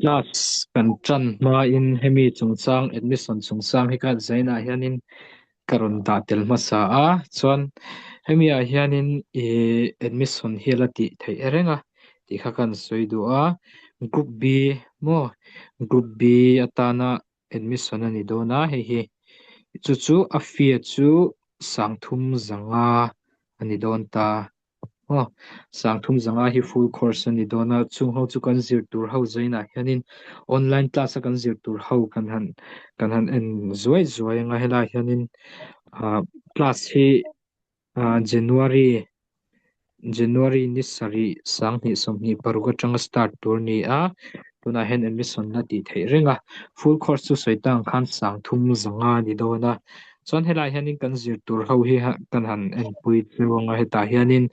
Class kan tan hmain hemi chungchang admission chungchang hi ka zainah hianin ka rawn dah tel hmasa a, chuan hemi ah hianin ih admission hi a la tih theih reng a tih kha ka han sawi duh a, group B maw group B atana admission a ni dawn a hei hi chu chu a fee chu sangthum zanga a ni dawn ta. Aw, sangthum zanga hi full course a ni dawn a, chung ho chu kan zir tur ho zainah hianin online class a kan zir tur ho kan han kan han en zuai zuai anga helaiah hianin ah class hi ah January January ni sarih sanghnih 26 atanga start tur a ni a, tunah hian admission la tih theih reng a, full course chu sawi tang khan sangthum zanga a ni dawn a. Chuan helaiah hianin kan zir tur ho hi kan han enpui tluang a, hetah hianin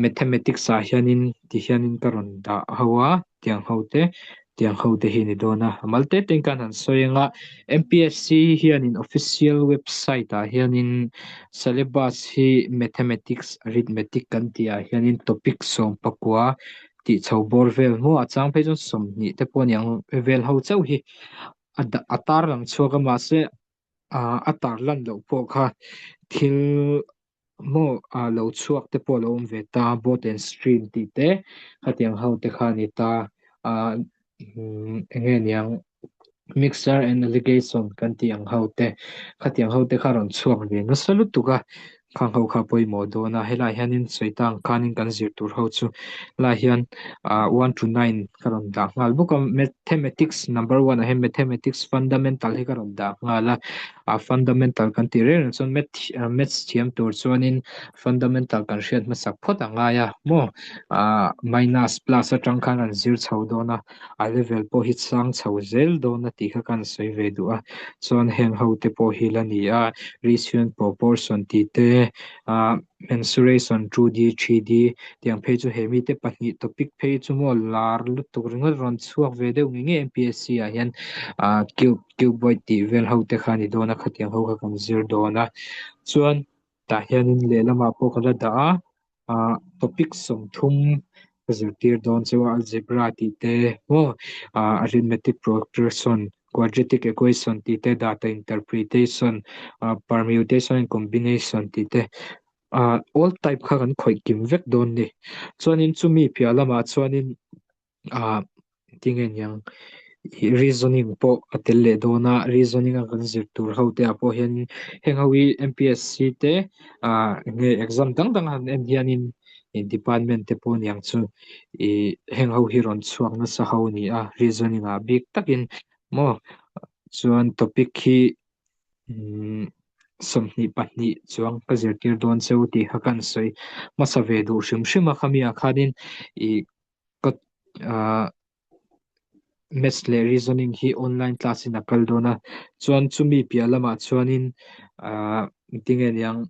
mathematics ah hianin ti hianin ka rawn dah ho a, tiang ho te tiang ho te hi a ni dawn a, a mal te te in kan han sawi ang a, M_P_S_C hianin official website ah hianin syllabus hi mathematics arithmetic kan tih ah hianin topic 19 tih chho bawr vel maw a chang phei chuan 20 te pawh a ni ang vel ho chauh hi a dah a tarlang chhuak a mahse. ah a tar lan loh pawh kha thil maw ah lo chhuak te pawh a lo awm ve ta boat and stream tih te khatiang ho te kha a ni ta ah umm eng nge niang mixer and allegation kan tih ang ho te khatiang ho te kha a rawn chhuak ve nasa lutuk a khang ho kha pawimawh dawn a helaiah hianin sawi tang khanin kan zir tur ho chu helaiah hian ah one to nine ka rawn dah nghal bawk a mathematics number one ah hian mathematics fundamental hi ka rawn dah nghal a ah fundamental kan tih reng reng chuan math maths thiam tur chuanin fundamental kan hriat hmasak phawt a ngai a maw ah minus plus atang khan an zir chho dawn a a level pawh hi chang chho zel dawn a tih kha ka han sawi ve duh a chuan heng ho te pawh hi la ni a ratio and proportion tih te ah mensuration 2D 3D tiang phei chu he mite pahnih topic phei chu maw lar lutuk ringawt rawn chhuak ve deuh ngei ngei M_P_S_C ah hian ah cube cuboid tih vel ho te kha a ni dawn a khatiang ho kha kan zir dawn a chuan tah hianin lehlamah pawh ka la dah a ah topic 30 ka zirtir dawn chu algebra tih te maw ah arithmetic progression quadratic equation tih te data interpretation ah permutation and combination tih te ah all type kha kan khawih kim vek dawn a ni chuanin chumi piah lamah chuanin ah tinge niang ih reasoning pawh a tel leh dawn a reasoning a kan zir tur ho te ah pawh hian heng ho hi M_P_S_C te ah enge exam dang dang han en hianin ih department te pawh niang chu ih heng ho hi rawn chhuak nasa ho a ni a reasoning ah bik takin maw chuan topic hi umm 22 chuang ka zirtir dawn cheu tih kha ka han sawi hmasa ve duh hrim hrim a khami ah khanin ih ka ah maths leh reasoning hi online class in a kal dawn a chuan chumi piah lamah chuanin ah tinge niang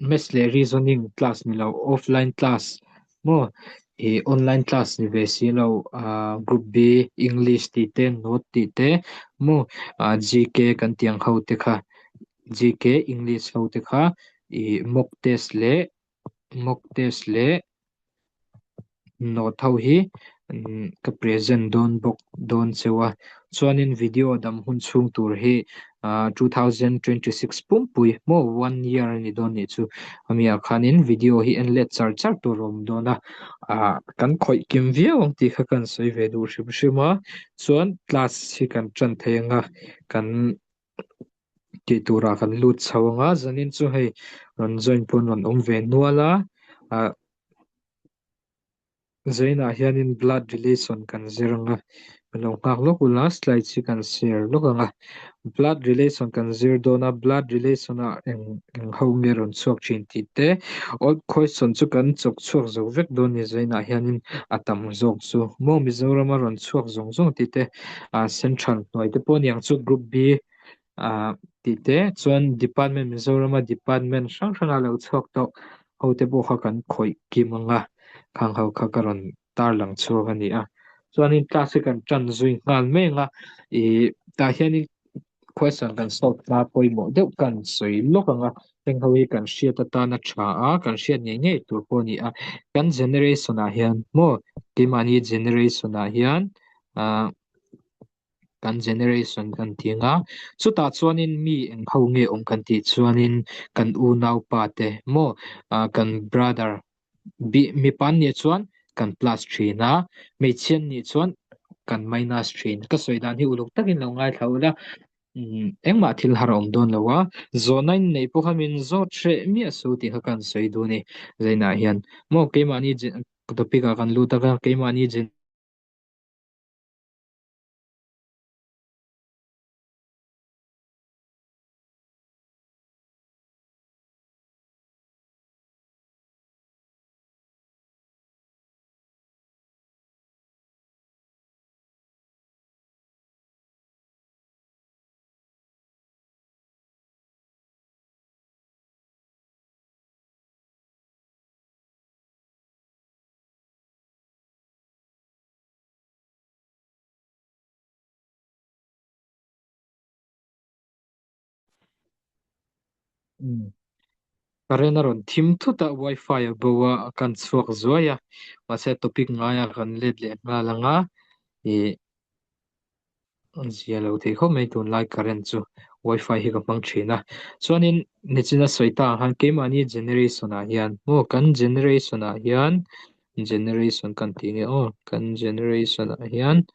maths leh reasoning class ni lo offline class maw ih online class ni ve si lo ah group B english tih te note tih te maw ah G_K kan tih ang ho te kha G_K english ho te kha ih mock test leh mock test leh note ho hi ka present dawn bawk dawn cheu a chuanin video dam hun chhung tur hi ah 2026 pumpui maw one year a ni dawn nih chu ami ah khanin video hi en let char char tur a awm dawn a ah kan khawih kim viau ang tih kha ka han sawi ve duh hrim hrim a chuan class hi kan tan thei ang a kan tih turah kan lut chho ang a zanin chu hei rawn join pawh an rawn awm ve nual a ah zainah hianin blood relation kan zir ang a min lo nghak lawk ula slides hi kan share lawk ang a blood relation kan zir dawn a blood relation ah eng eng ho nge rawn chhuak thin tih te old question chu kan chawk chhuak zo vek dawn a ni zainah hianin a tam zawk chu maw Mizoram a rawn chhuak zawng zawng tih te ah central hnuai te pawh a niang chu group B ah tih te chuan department Mizoram a department hrang hrang a lo chhuak tawh ho te pawh kha kan khawih kim ang a khang ho kha ka rawn tarlang chhuak a ni a chuanin class hi kan tan zui nghal mai ang a ih tah hianin question kan solve hma pawimawh deuh kan sawi lawk ang a. Heng ho hi kan hriat atana tha a, kan hriat ngei ngei tur pawh a ni a. Kan generation ah hian maw keimahni generation ah hian ah kan generation kan ti ang a, chutah chuanin mi eng ho nge awm kan tih chuanin kan unaupa te maw ah kan brother mipa an nih chuan kan plus thin a, hmeichhia an nih chuan kan minus thin. Ka sawi dan hi uluk takin lo ngaithla ula. Engmah thil har a awm dawn lo a, zawhna in neih pawh kha min zawt hreh miah su tih kha kan sawi dun i Zainah hian maw keimahni topic ah kan lut a ka keimahni Current a rawn thim thut a, wifi a bo a, kan chhuak zuai a, mahse topic ngaia kan let leh nghal ang a, ih An zia lo thei khawp mai tunlai current chu wifi hi ka hmang thin a chuanin nichina sawi ta ang khan keimahni generation ah hian maw kan generation ah hian generation kan tih nge aw kan generation ah hian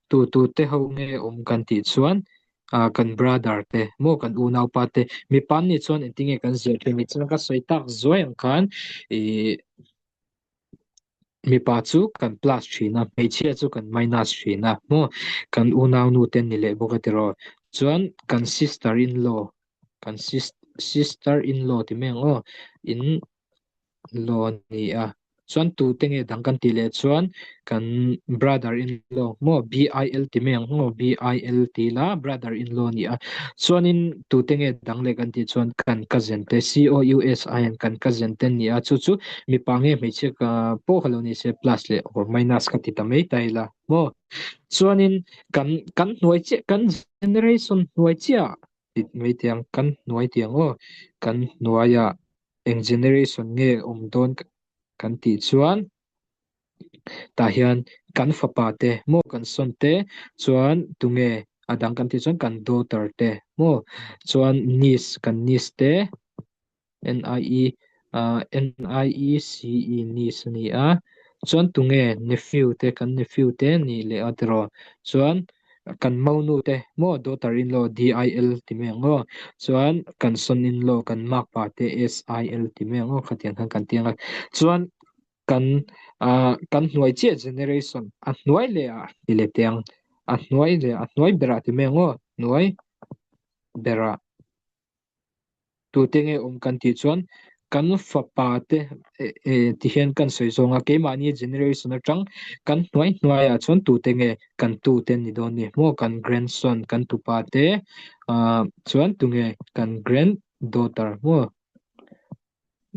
tu tu te ho nge awm kan tih chuan ah kan brother te maw kan unaupa te mipa an nih chuan engtin nge kan zir thin nichina ka sawi tak zuai ang khan ih Mipa chu kan plus thin a, hmeichhia chu kan minus thin a maw? Kan unaunu te an ni leh bawk a tiraw? Chuan kan sister in law, kan sister in law ti mai ang aw, in law a ni a. Chuan tute nge dang kan tih leh chuan kan brother in law maw BIL ti mai ang aw, BIL ti ila brother in law a ni a. Chuanin tute nge dang leh kan tih chuan kan cousin te COUSIN kan cousin te an ni a, chu chu mipa nge hmeichhia ka pawh ka lo ni se plus leh or minus ka ti ta mai ta ila maw. Chuanin kan kan hnuai chiah kan generation hnuai chiah ti mai tiang kan hnuai tiang aw kan hnuaiah eng generation nge awm dawn kan tih chuan Tah hian kan fapa te maw kan son te chuan tunge a dang kan tih chuan kan daughter te maw chuan niece kan niece te N-I-E ah N-I-E-C-E niece a ni a chuan tunge nephew te kan nephew te nih leh a tiraw chuan kan monu te maw daughter in law D-I-L ti mai ang aw chuan kan son in law kan makpa te S-I-L ti mai ang aw khatiang khan kan ti ang a chuan Kan ah kan hnuai chiah generation a hnuai leh ah ti leh teh ang a hnuai leh a hnuai berah ti mai ang aw hnuai berah tute nge awm kan tih chuan kan fapa te eh ti hian kan sawi zawng a keimahni generation atang kan hnuai hnuai ah chuan tute nge kan tute an ni dawn ni maw kan grandson kan tupa te ah chuan tunge kan grand daughter maw.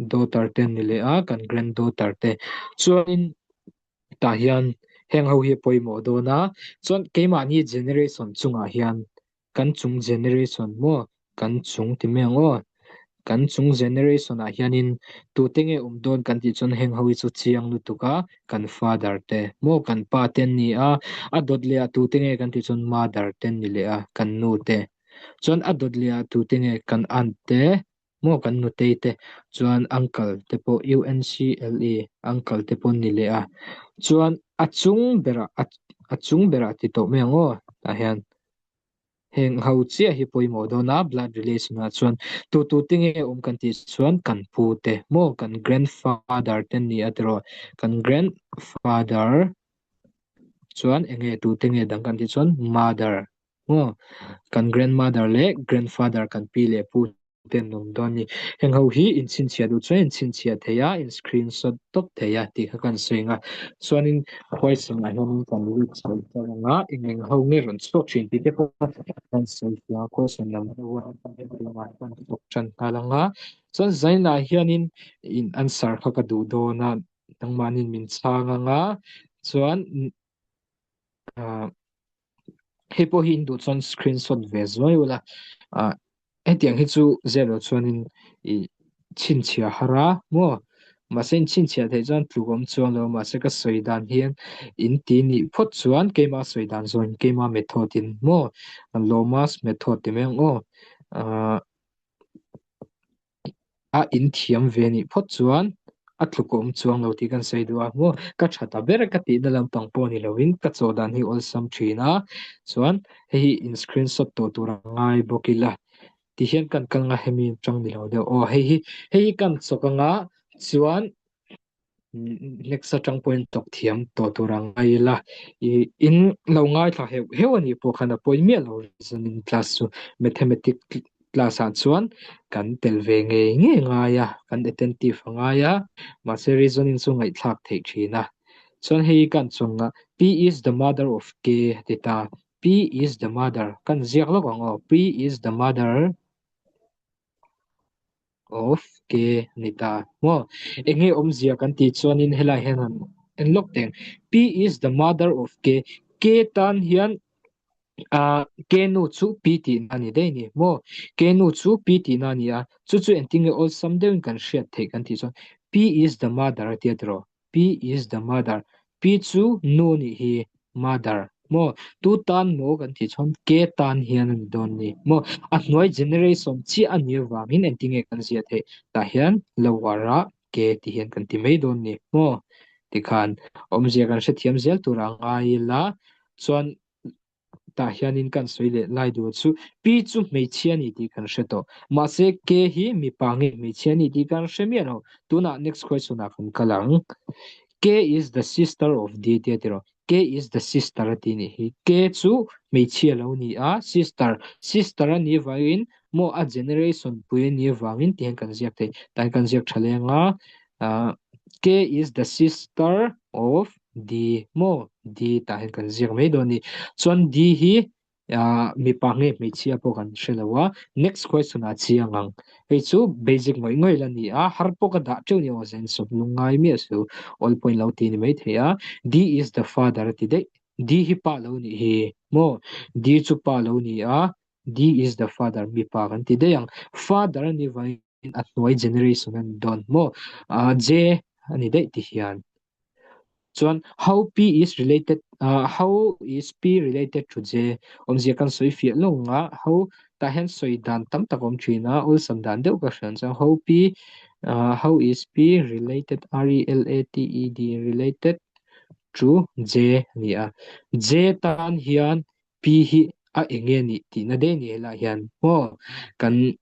Daughter te an ni leh a, kan grand daughter te. Chuanin tah hian heng ho hi a pawimawh dawn a, chuan keimahni generation chungah hian kan chung generation maw kan chung ti mai ang aw, kan chung generation ah hianin tute nge awm dawn kan tih chuan heng ho hi chu chiang lutuk a, kan father te maw kan pa te an ni a, a dawt leh ah tute nge kan tih chuan mother te an ni leh a, kan nu te. Chuan a dawt leh ah tute nge kan aunt te, Maw kan nutei te chuan uncle te pawh UNCLE uncle te pawh an ni leh a chuan a chung berah a chung berah ti tawh mai ang aw tah hian heng ho chiah hi pawimawh dawn a blood relation ah chuan tu tu te nge awm kan tih chuan kan pu te maw kan grandfather te an ni a tiraw kan grandfather chuan eng nge tu te nge dang kan tih chuan mother. Maw kan grandmother leh grandfather kan pi leh pu te an awm dawn a ni. Heng ho hi in chhinchhiah duh chuan in chhinchhiah thei a, in screenshot tawp thei a tih kha kan sawi ang a. Chuanin question ah hianin kan lut chho ta ang a, eng eng ho nge rawn chhuak thin tih te pawh kan sawi fiah a, question lam ho a kan thawk tan nghal ang a. Chuan zainah hianin in answer kha ka duh dawn a, nangmahniin min chhang ang a, chuan ah. Hei pawh hi in duh chuan screenshot ve zuai ula ah. Hetiang hi chu zep loh chuanin i chhinchhiah har a maw? Mahse in chhinchhiah theih chuan tluk awm chuang lo mahse ka sawi dan hian in ti nih phawt chuan keimah sawi dan zawhin keimah method in maw? Lomas method ti mai ang aw. Ahh A inthiam ve nih phawt chuan a tluk awm chuang lo tih kan sawi duh a maw? Ka tha ta ber ka tihna lampang pawh ni lovin ka chaw dan hi awlsam thin a, chuan hei hi in screenshot tawh tur a ngai bawk ila ti hian kan kal nga hemi atang ni lo deuh aw hei hi hei hi kan chawk anga chuan Next atang pawhin tawk thiam tawh tur a ngai ila ih in lo ngaithla heuh heuh a nih pawh khan a pawi miah lo reasoning class chu mathematics class ah chuan kan tel ve ngei ngei ngai a kan attentive a ngai a mahse reasoning chu ngaihthlak theih thin a chuan hei kan chunga P is the mother of K a ti ta P is the mother kan ziak lawk ang aw P is the mother Of ke a ni ta maw? Enge awmzia kan tih chuanin helai hian han en lawk teng. P is the mother of K. K tan hian ah K nu chu P tihna a ni daih ni maw? K nu chu P tihna a ni a, chu chu engtin nge awlsam deuhin kan hriat theih kan tih chuan P is the mother a tia tiraw? P is the mother. P chu nu nih hi mother maw? Tu tan maw kan tih chuan K tan hian a ni dawn ni maw? A hnuai generation chiah a nih avangin engtinge kan ziah theih? Tah hian lower ah K tih hian kan ti mai dawn ni maw? Tikhan awmzia kan hrethiam zel tur a ngai ila chuan Tah hianin kan sawi leh lai duh chu P chu hmeichhia a ni tih kan hre tawh. Mahse K hi mipa nge hmeichhia a ni tih kan hre miah lo. Tunah next question ah kan kal ang. K is the sister of D tia tiraw? K is the sister a ti nih hi. K chu hmeichhia lo ni a, sister, sister a nih vangin maw a generation pui a nih vangin tih hian kan ziak thei. Tah hian kan ziak tha leng a, ah K is the sister of D maw D tah hian kan ziak mai dawn a ni. Chuan D hi ah mipa nge hmeichhia pawh kan hre lo a, next question ah chiang ang. Hei chu basic ngawih ngawih la ni a, har pawh ka dah teuh ni aw zen sawp lungngai miah su all pawhin lo ti ni mai thei a. D is the father a ti daih. D hi pa lo nih hi maw? D chu pa lo ni a, D is the father mipa kan ti daih ang. Father a nih vangin a hnuai generation a ni dawn maw? Ah J a ni daih ti hian. Chuan how P is related ah how is P related to J awmzia kan sawi fiah lo nga how tah hian sawi dan tam tak a awm thin a awlsam dan deuh ka hriat chuan how P ah how is P related R E L A T E D related to J a ni a. J tan hian P hi a eng nge nih tihna daih a ni helaiah hian maw kan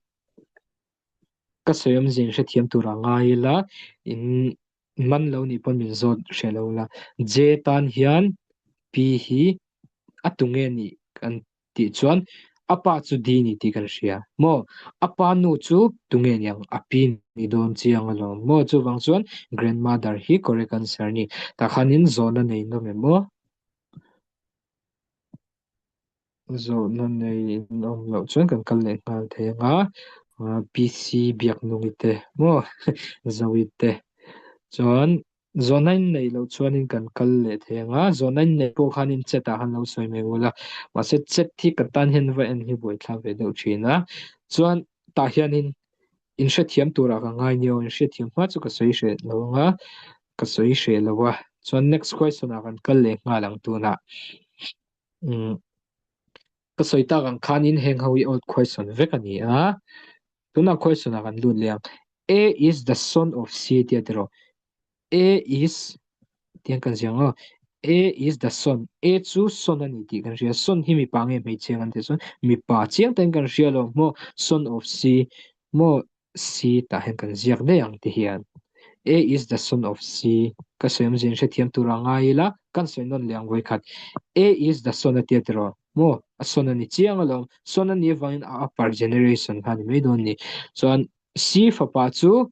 Ka sawi awmzia in hrethiam tur a ngai ila, in man lo nih pawn min zawt hreh lo la. J tan hian P hi a tu nge nih kan tih chuan a pa chu D ni tih kan hria maw? A pa nu chu tu nge niang? A pi ni dawn chiang alawm maw? Chuvang chuan grandmother hi correct answer a ni. Tah khanin zawhna nei nawm em aw? Zawhna nei in awm loh chuan kan kal leh nghal thei ang a, PC Biaknungi te maw Zoe te chuan zawhna in neih loh chuanin kan kal leh thei ang a, zawhna in neih pawh khanin chat ah khan lo sawi mai ula, mahse chat hi ka tan hian va en hi buaithlak ve deuh thin a, chuan tah hianin in hrethiam turah ka ngai nia aw, in hrethiam hma chu ka sawi hreh lo ang a, ka sawi hreh lo a, chuan next question ah kan kal leh nghal ang tunah. Umm ka sawi tak ang khanin heng ho hi old question vek a ni a, tunah question ah kan lut leh ang. A is the son of C tia tiraw? A is tiang kan ziak ang aw. A is the son. A chu son a ni tih kan hria. Son hi mipa nge hmeichhia kan tih chuan mipa chiang takin kan hria lo maw? Son of C maw? C tah hian kan ziak daih ang ti hian A is the son of C ka sawi awmzia in hrethiam tur a ngai ila kan sawi nawn leh ang vawikhat A is the son a tia tiraw maw a son a ni chiang alawm son a nih avangin a upper generation kha a ni mai dawn a ni chuan C fapa chu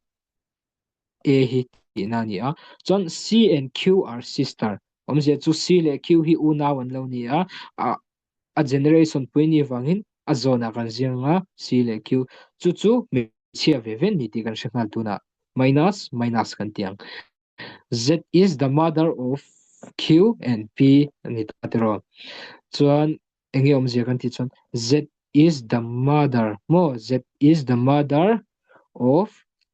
A hi tihna a ni a chuan C and Q are sister awmzia chu C leh Q hi unau an lo ni a a a generation pui ni vangin a zawnah kan ziak ang a, C leh Q. Chu chu hmeichhia ve ve ni tih kan hre nghal tunah. Minus, minus kan ti ang. Z is the mother of Q and P a ni ta tiraw. Chuan eng nge awmzia kan tih chuan Z is the mother maw Z is the mother of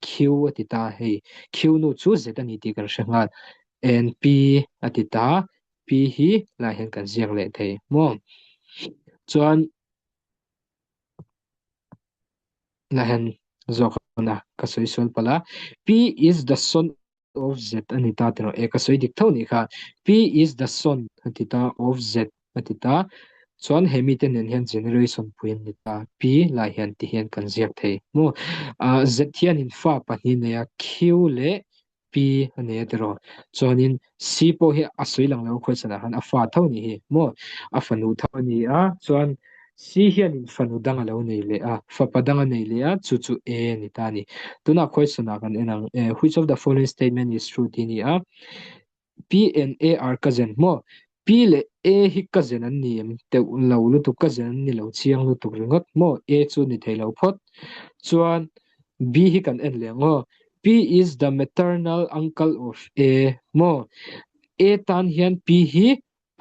Q a ti ta hei Q nu chu Z a ni tih kan hre nghal and P a ti ta P hi lai hian kan ziak leh thei maw chuan la hian zawk a ka sawi sual palh a P is the son of Z a ni ta tiraw e ka sawi dik tho nih kha P is the son a ti ta of Z a ti ta chuan he mite nen hian generation pui an ni ta P lai hian ti hian kan ziak thei maw Z hianin fa pahnih nei a Q leh P a nei a tiraw chuanin C pawh hi a sawi lang lo khawi chanah khan a fa tho a nih hi maw a fanu tho a ni a chuan C hianin fanu dang a lo nei leh a fapa dang a nei leh a chu chu A a ni ta a ni tunah question ah kan en ang e which of the following statement is true tih a ni a P and A are cousin maw P leh A hi cousin an ni em teuh lo lutuk cousin an ni lo chiang lutuk ringawt maw A chu ni thei lo phawt chuan B hi kan en leh ang aw P is the maternal uncle of A maw A tan hian P hi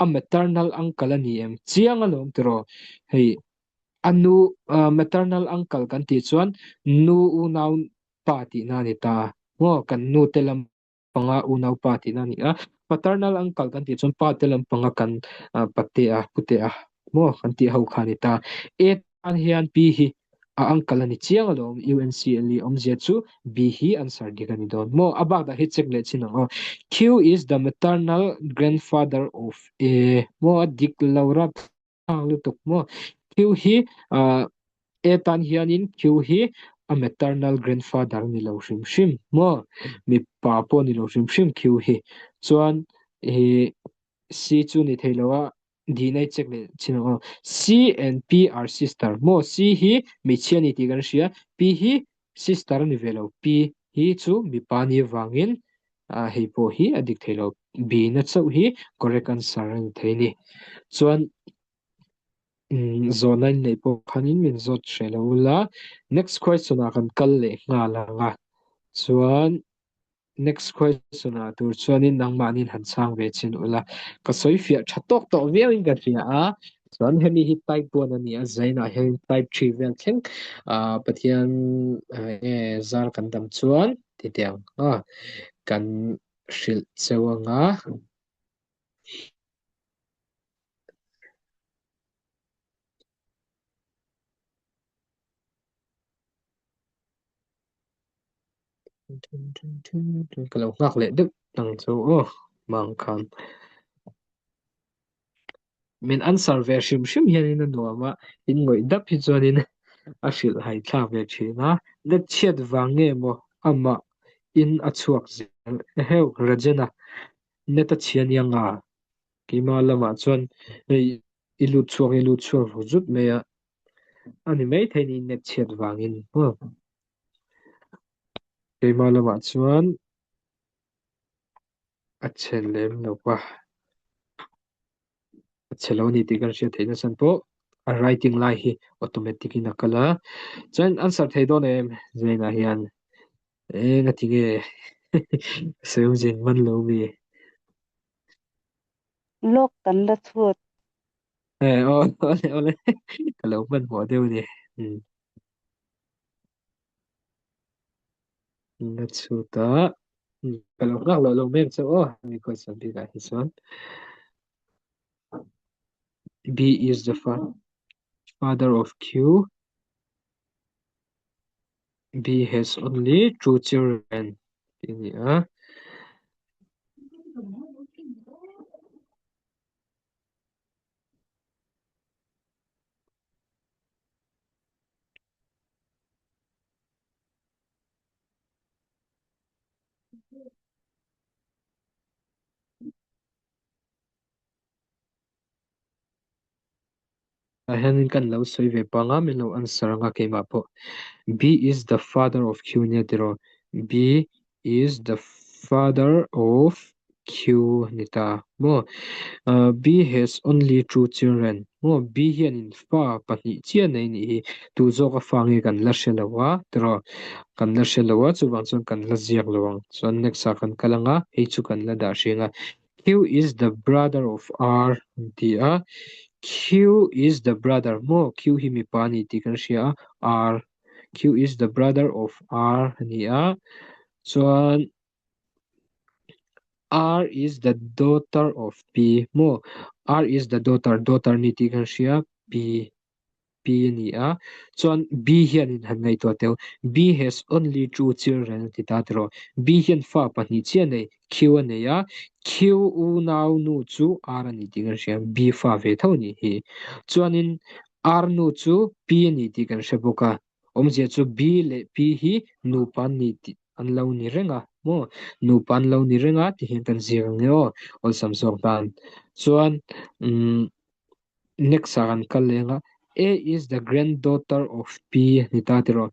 a maternal uncle a ni em chiang alawm tiraw hei a nu maternal uncle kan tih chuan nu unau pa tihna a ni ta maw kan nu te lam panga unaupa tihna a ni a paternal uncle kan tih chuan pa te lampanga kan pate a pute a maw kan tih ho kha a ni ta A tan hian P hi a uncle a ni chiang alawm UNCLE awmzia chu B hi answer dik a ni dawn maw a bak dah hi check leh chin ang aw Q is the maternal grandfather of A maw a dik lo rap Ang lutuk maw. Q hi ah A tan hianin Q hi a maternal grandfather ni lo hrim hrim maw. Mipa pawh ni lo hrim hrim Q hi. Chuan ih C chu ni thei lo a dihna i check leh chin ang aw. C and P are sister maw. C hi hmeichhia a ni tih kan hria. P hi sister a ni ve lo. P hi chu mipa ni avangin ah hei pawh hi a dik thei lo. B na chauh hi correct answer a ni thei a ni. Chuan umm zawhna in neih pawh khanin min zawt hreh lo ula next question ah kan kal leh nghal ang a. Chuan next question ah tur chuanin nangmahniin han chhang ve chin ula ka sawi fiah tha tawk tawh viauin ka hria a. Chuan hemi hi type 1 a ni a zainah hian type 3 vel thleng ah Pathian nge zar kan dam chuan ti teh ang a kan hrilh cheu anga. Ka lo nghak leh deuh ang chu aw mang khan. Min answer ve hrim hrim hianin a nuam a, in ngawih dap hi chuanin a hrilh hai thlak ve thin a. Let chhiat vang nge maw amah in a chhuak zel eheu Rajena net a chhia nia nga keimah lamah chuan hei i lut chhuak i lut chhuak ru zut mai a, a ni maithei ni net chhiat vangin maw keimah lamah chuan a chhe lem lo va a chhe lo a ni tih kan hriat theih nasa pawh a writing lai hi automatic in a kal a chuan answer thei dawn em zainah hian eng a ti nge sawi awmzia in man lo mi Lawk kan la chhut. E aw awle awle ka lo hmanhmawh deuh a ni umm. La chhut a ka lo nghak loh lo mek chu aw hemi question bikah hi chuan B is the father of Q B has only two children tih a ni a. Tah hianin kan lo sawi ve pang a, min lo answer anga keimah pawh B is the father of Q nia tiraw B is the father of Q a ni ta maw B has only two children maw B hianin fa pahnih chiah nei nih hi tu zawk a fa nge kan la hre lo a tiraw kan la hre lo a chuvang chuan kan la ziak lo ang chuan next ah kan kal anga hei chu kan la dah hring a Q is the brother of R an ti a. Q is the brother maw Q hi mipa a ni tih kan hria a, R Q is the brother of R a ni a, chuan R is the daughter of P maw R is the daughter daughter a ni tih kan hria P P a ni a, chuan B hianin han ngaihtuah teu B has only two children a ti ta tiraw B hian fa pahnih chiah a nei Q a nei a, Q unau nu chu R a ni tih kan hria, B fa ve tho a nih hi. Chuanin R nu chu P a ni tih kan hre bawk a, awmzia chu B leh P hi nupa an ni tih an lo ni reng a maw? Nupa an lo ni reng a ti hian kan ziak ang e aw, awlsam zawk dan. Chuan umm next ah kan kal leng a, A is the granddaughter of P a ni ta tiraw?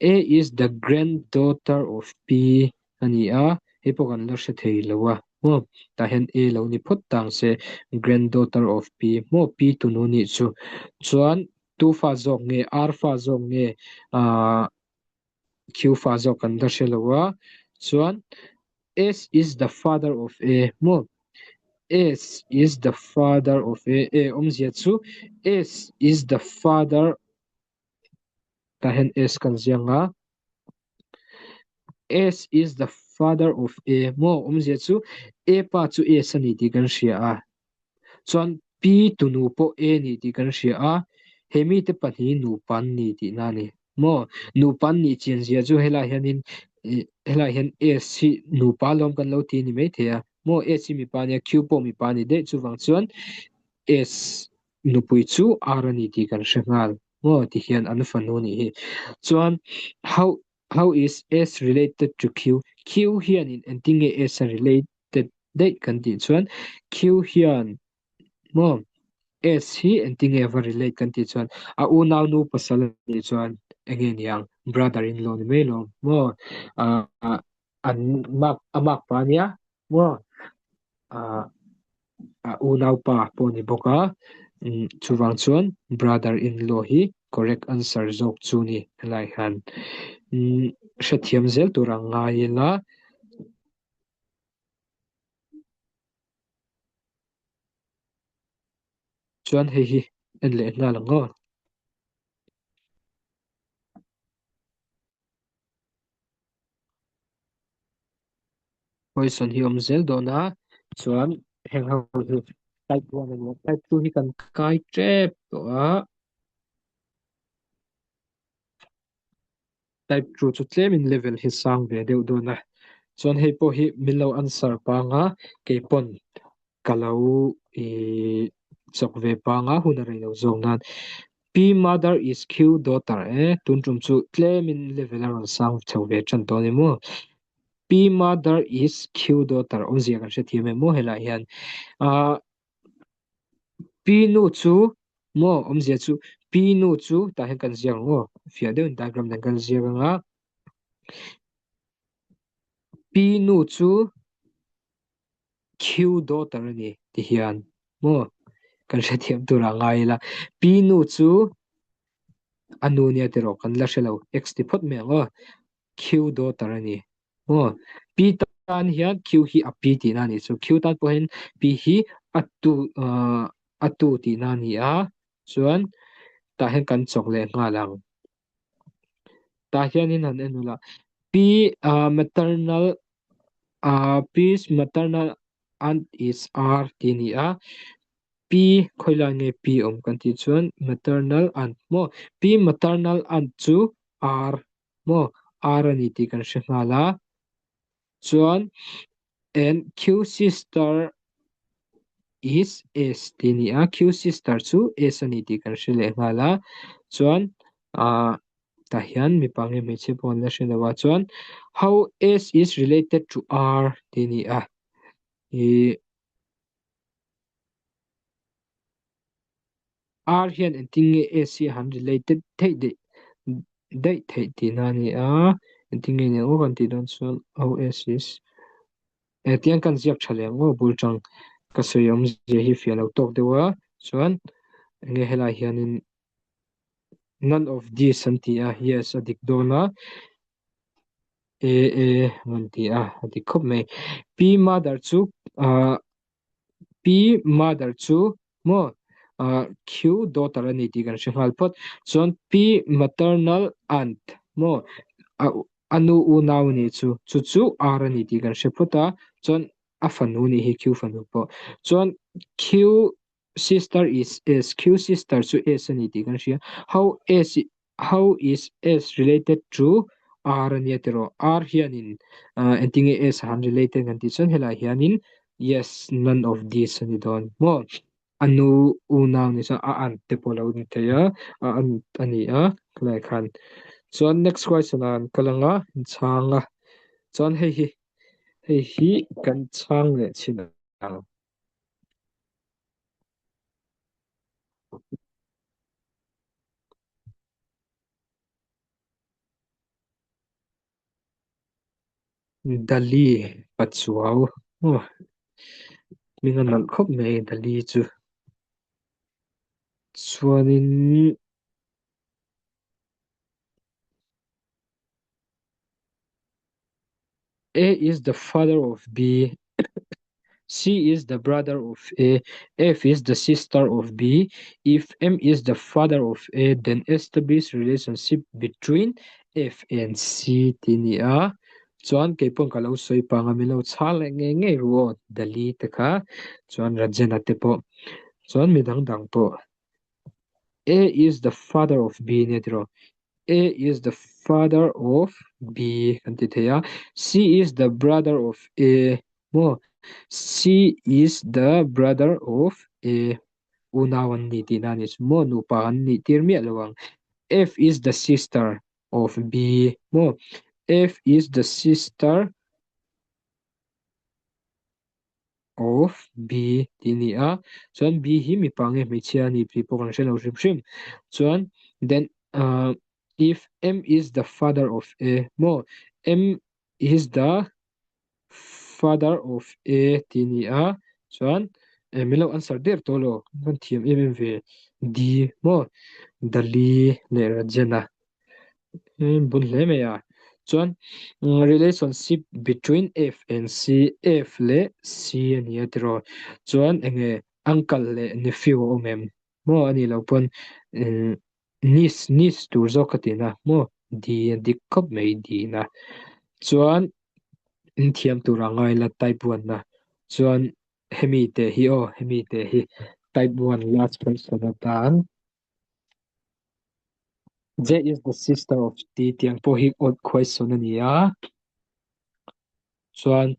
A is the granddaughter of P a ni a, hei pawh kan la hre thei lo a maw? Tah hian A lo ni phawt tang se, granddaughter of P maw P tunu nih chu. Chuan tu fa zawk nge R fa zawk nge ah Q fa zawk kan la hre lo a, chuan S is the father of A maw? S is the father of A, A awmzia chu S is the father Tah hian S kan ziak a, S is the father of A maw awmzia chu A pa chu S a ni tih kan hria a, chuan P tunu pawh A ni tih kan hria a, he mite pahnih nupa an ni tihna a ni maw? Nupa an nih chian zia chu helaiah hianin helaiah hian S hi nupa lawm kan lo ti a ni maithei a maw? S hi mipa a nia, Q pawh mipa a ni daih chuvang chuan S nupui chu R a ni tih kan hre nghal. Maw ti hian an fanu nih hi. Chuan how how is S related to Q? Q hianin engtin nge S a related daih kan tih chuan Q hian maw S hi engtin nge va relate kan tih chuan a unau nu pasal a nih chuan enge niang brother in law ni mai lawm maw ah an mak a mak pa ania maw ah a unaupa pawh a ni bawk a umm chuvang chuan brother in law hi correct answer zawk chu ni helai hian umm hrethiam zel tur ang ngai ila. Chuan hei hi en leh nghal ang aw. Poison hi awm zel dawn a, chuan heng ho hi type 1 a ni a, type 2 hi kan kai tep tawh a, type 2 chu tlemin level hi sang ve deuh dawn a, chuan hei pawh hi min lo answer pang a, keipawn ka lo ih chawk ve pang a hun a rei lo zawk nan P mother is Q daughter e tun tum chu tlemin level a rawn sang chho ve tan tawh a ni maw P mother is Q daughter awmzia kan hrethiam em maw helaiah hian ah P nu chu maw awmzia chu P nu chu tah hian kan ziak ang aw fiah deuhin diagram nen kan ziak ang a P nu chu Q daughter a ni ti hian maw kan hrethiam tur ah ngai ila P nu chu a nu nia tiraw kan la hrelo X ti phawt mai ang aw Q daughter a ni maw P tan hian Q hi a pi tihna a nih chu Q tan pawh hian P hi a tu ah a tu tihna a ni a chuan tah hian kan chawk leh nghal ang tah hianin han en ula P ah maternal Ah P's maternal aunt is R tih a ni a, P khawilai nge P awm kan tih chuan maternal aunt maw P maternal aunt chu R maw R a ni tih kan hre nghal a, chuan and Q sister is S tih a ni a, Q sister chu S a ni tih kan hre leh nghal a, chuan ah. Tah hian mipa nge hmeichhia pawh an la hre lo a chuan how S is related to R tih a ni a ih R hian engtin nge S hi a han related theih daih daih theih tihna a ni a engtin nge ni ang aw kan tih dawn chuan how S is eh tiang kan ziak tha leh ang aw bul tang ka sawi awmzia hi fiah lo tawk deuh a chuan enge helai hianin None of these an ti a, yes a dik dawn a, A A an ti a, a dik khawp mai. P mother chu ah P mother chu maw? Q daughter a ni tih kan hre nghal phawt. Chuan P maternal aunt maw a a nu unau a nih chu chu chu R a ni tih kan hre phawt a, chuan a fanu nih hi Q fanu pawh. Chuan Q sister is S Q sister chu S a ni tih kan hria. How S how is S related to R a nia tiraw? R hianin engtinge S a han related kan tih chuan helaiah hianin yes none of these a ni dawn maw? A nu unau ni chuan a aunt te pawh a lo ni thei a, a aunt a ni a helaiah khan. Chuan next question ah kan kal ang a, an chhang a, chuan hei hi hei hi kan chhang leh chhin ang. Dali Pachuau aw hming a nalh khawp mai Dali chu chuanin A is the father of B C is the brother of A F is the sister of B If M is the father of A then establish relationship between F and C tih a ni a chuan kei pawh ka lo sawi pang a min lo chhang leh ngei ngei ru aw Dali te kha chuan Rajena te pawh chuan mi dang dang pawh A is the father of B nia tiraw A is the father of B kan ti thei a, C is the brother of A maw? C is the brother of A unau an ni tihna a ni chu maw? Nupa an nih tir miah lo ang. F is the sister of B maw? F is the sister of B tih a ni a, chuan B hi mipa nge hmeichhia a ni tih pawh kan hre lo hrim hrim. Chuan then ah if M is the father of A maw M is the father of A tih a ni a, chuan eh min lo answer der tawh lo kan thiam em em ve D maw Dali leh Rajena. Bun hle mai a. Chuan relationship between F and C, F leh C a ni a tiraw. Chuan enge uncle leh nephew a awm em? Maw a nih loh pawn niece, niece tur zawk ka tihna maw? D a dik khawp mai D na. Chuan in thiam tur a ngai la type 1 na. Chuan hemi te hi aw, hemi te hi type 1 last question atan. J is the sister of T tiang pawh hi odd question a ni a. Chuan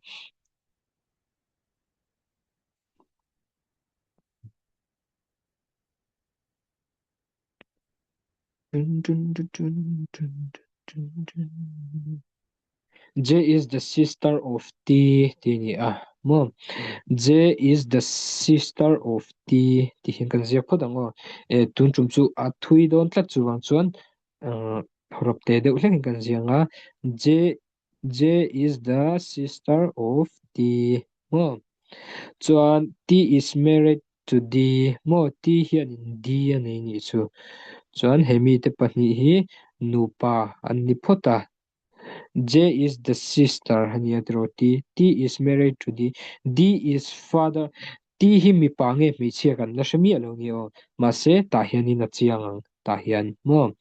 J is the sister of T tih a ni a maw? J is the sister of T tih hian kan ziak phawt ang aw. Eh tun tum chu a thui dawn tlat chuvang chuan ah rawp te deuh hlek in kan ziak ang a. J J is the sister of T maw? Chuan T is married to D maw? T hianin D a nei nih chu. Chuan he mite pahnih hi nupa an ni phawt a. J is the sister a nia tiraw T. T is married to D. D is father. T hi mipa nge hmeichhia kan la hre miah lo nia aw. Mahse tah hianin a chiang ang tah hian maw.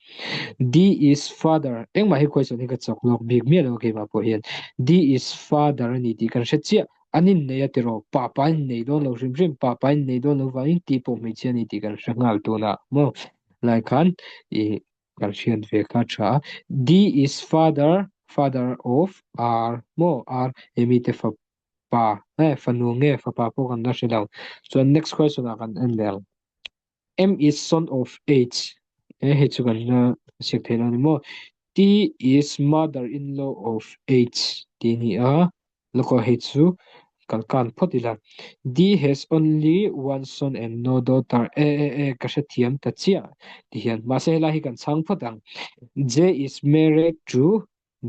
D is father. Engmah hi question hi ka chawk lawk bik miah lo keimah pawh hian. D is father a ni tih kan hre chiah. An innei a tiraw. Pa pa innei dawn lo hrim hrim. Pa pa innei dawn lo vangin T pawh hmeichhia a ni tih kan hre nghal tunah maw. Lai khan ih Kan hriat ve kha tha a. D is father, father of R maw? R hemi te fapa eh fanu nge fapa pawh kan la hre lo. Chuan next question ah kan en leh ang. M is son of H eh hei chu kan la siak thei lo a ni maw? T is mother in law of H tih a ni a. Lawk hei chu kalkan phawt ila. D has only one son and no daughter e e e ka hrethiam ta chiah ti hian mahse helai hi kan chhang phawt ang. J is married to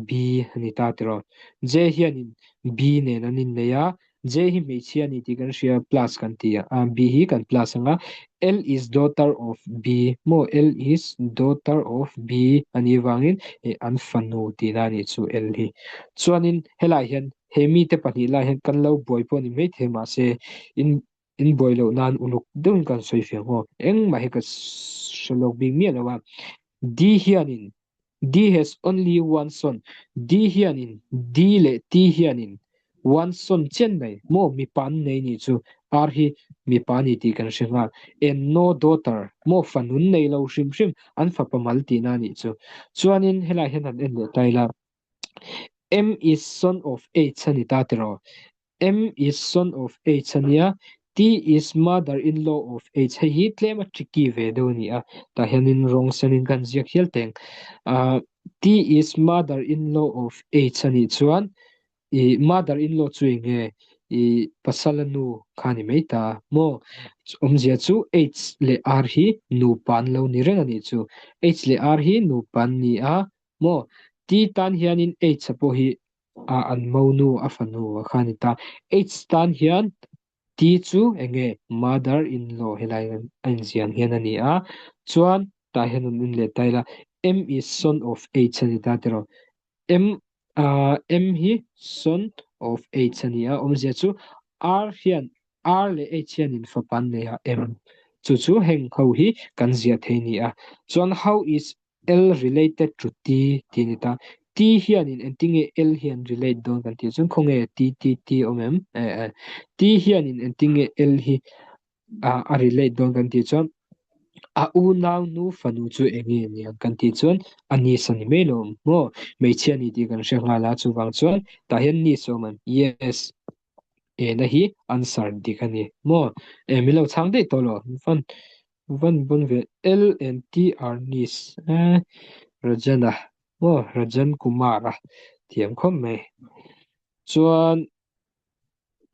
B a ni ta tiraw. J hianin B nen an innei a, J hi hmeichhia a ni tih kan hria plus kan ti a, B hi kan plus ang a. L is daughter of B maw L is daughter of B a nih vangin an fanu tihna a nih chu L hi. Chuanin helaiah hian he mite pahnih lai hian kan lo buai pawh a ni maithei mahse in. In buai loh nan uluk deuhin kan sawi fiah maw? Engmah hi ka hre lawk bik miah lo a. D hianin D has only one son D hianin D leh T hianin one son chian mai maw mipa an nei nih chu R hi mipa a ni tih kan hre nghal and no daughter maw fanun nei lo hrim hrim an fapa mal tihna a nih chu. Chuanin helai hian han en leh ta ila M is son of H a ni ta tiraw? M is son of H a nia, T is mother in law of H. Hei hi tlem a tricky ve deuh a ni a, tah hianin rawng senin kan ziak hial teng. Ah, T is mother in law of H a nih chuan i mother in law chu eng nge? I pasala nu kha ni mai ta maw? Awmzia chu H leh R hi nupa an lo ni reng a nih chu. H leh R hi nupa an ni a maw? T tan hianin H a pawh hi a an monu a fanu a kha a ni ta. H tan hian T chu eng nge mother in law helai a inziah ang hian a ni a, chuan tah hian an en leh ta ila M is son of H a ni ta tiraw. M ah M hi son of H a ni a, awmzia chu R hian R leh H hianin fapa an nei a M chu chu heng ho hi kan ziah thei a ni a. Chuan how is L related to T tih a ni ta. T hianin engtinge L hian relate dawn kan tih chuan khawnge T T T awm em? Eh eh. T hianin engtinge L hi a relate dawn kan tih chuan a unau nu fanu chu enge niang kan tih chuan a niece a ni mai lo maw? Hmeichhia a ni tih kan hre nghal a, chuvang chuan tah hian niece a awm ang. Yes. Ena hi answer dik a ni maw? Eh min lo chhang daih tawh lo. Van Van bon ve L and T are niece eh Rajana maw Rajan Kumar a thiam khawp mai. Chuan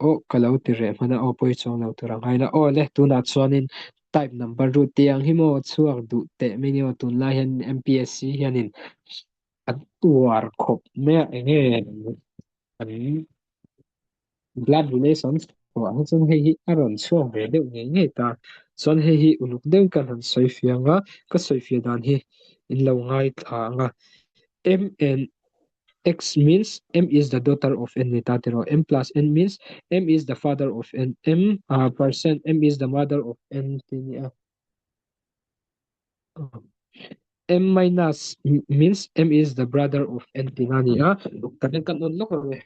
aw ka lo ti reh hman a aw pawi chuang lo tur ang haila aw le tunah chuanin type number ru tiang hi maw chhuak duh teh mai ni aw tunlai hian MPSC hianin an uar khawp mai a enge an Blood relations pawh hi chuan hei hi a rawn chhuak ve deuh ngei ngei ta. Chuan hei hi uluk deuh kan han sawi fiah ang a, ka sawi fiah dan hi in lo ngaithla ang a. M and X means M is the daughter of N ni ta tiraw. M plus N means M is the father of N. M percent M is the mother of N tih a ni a. M minus means M is the brother of N tih a ni a. Kan en kan on lawk ang e.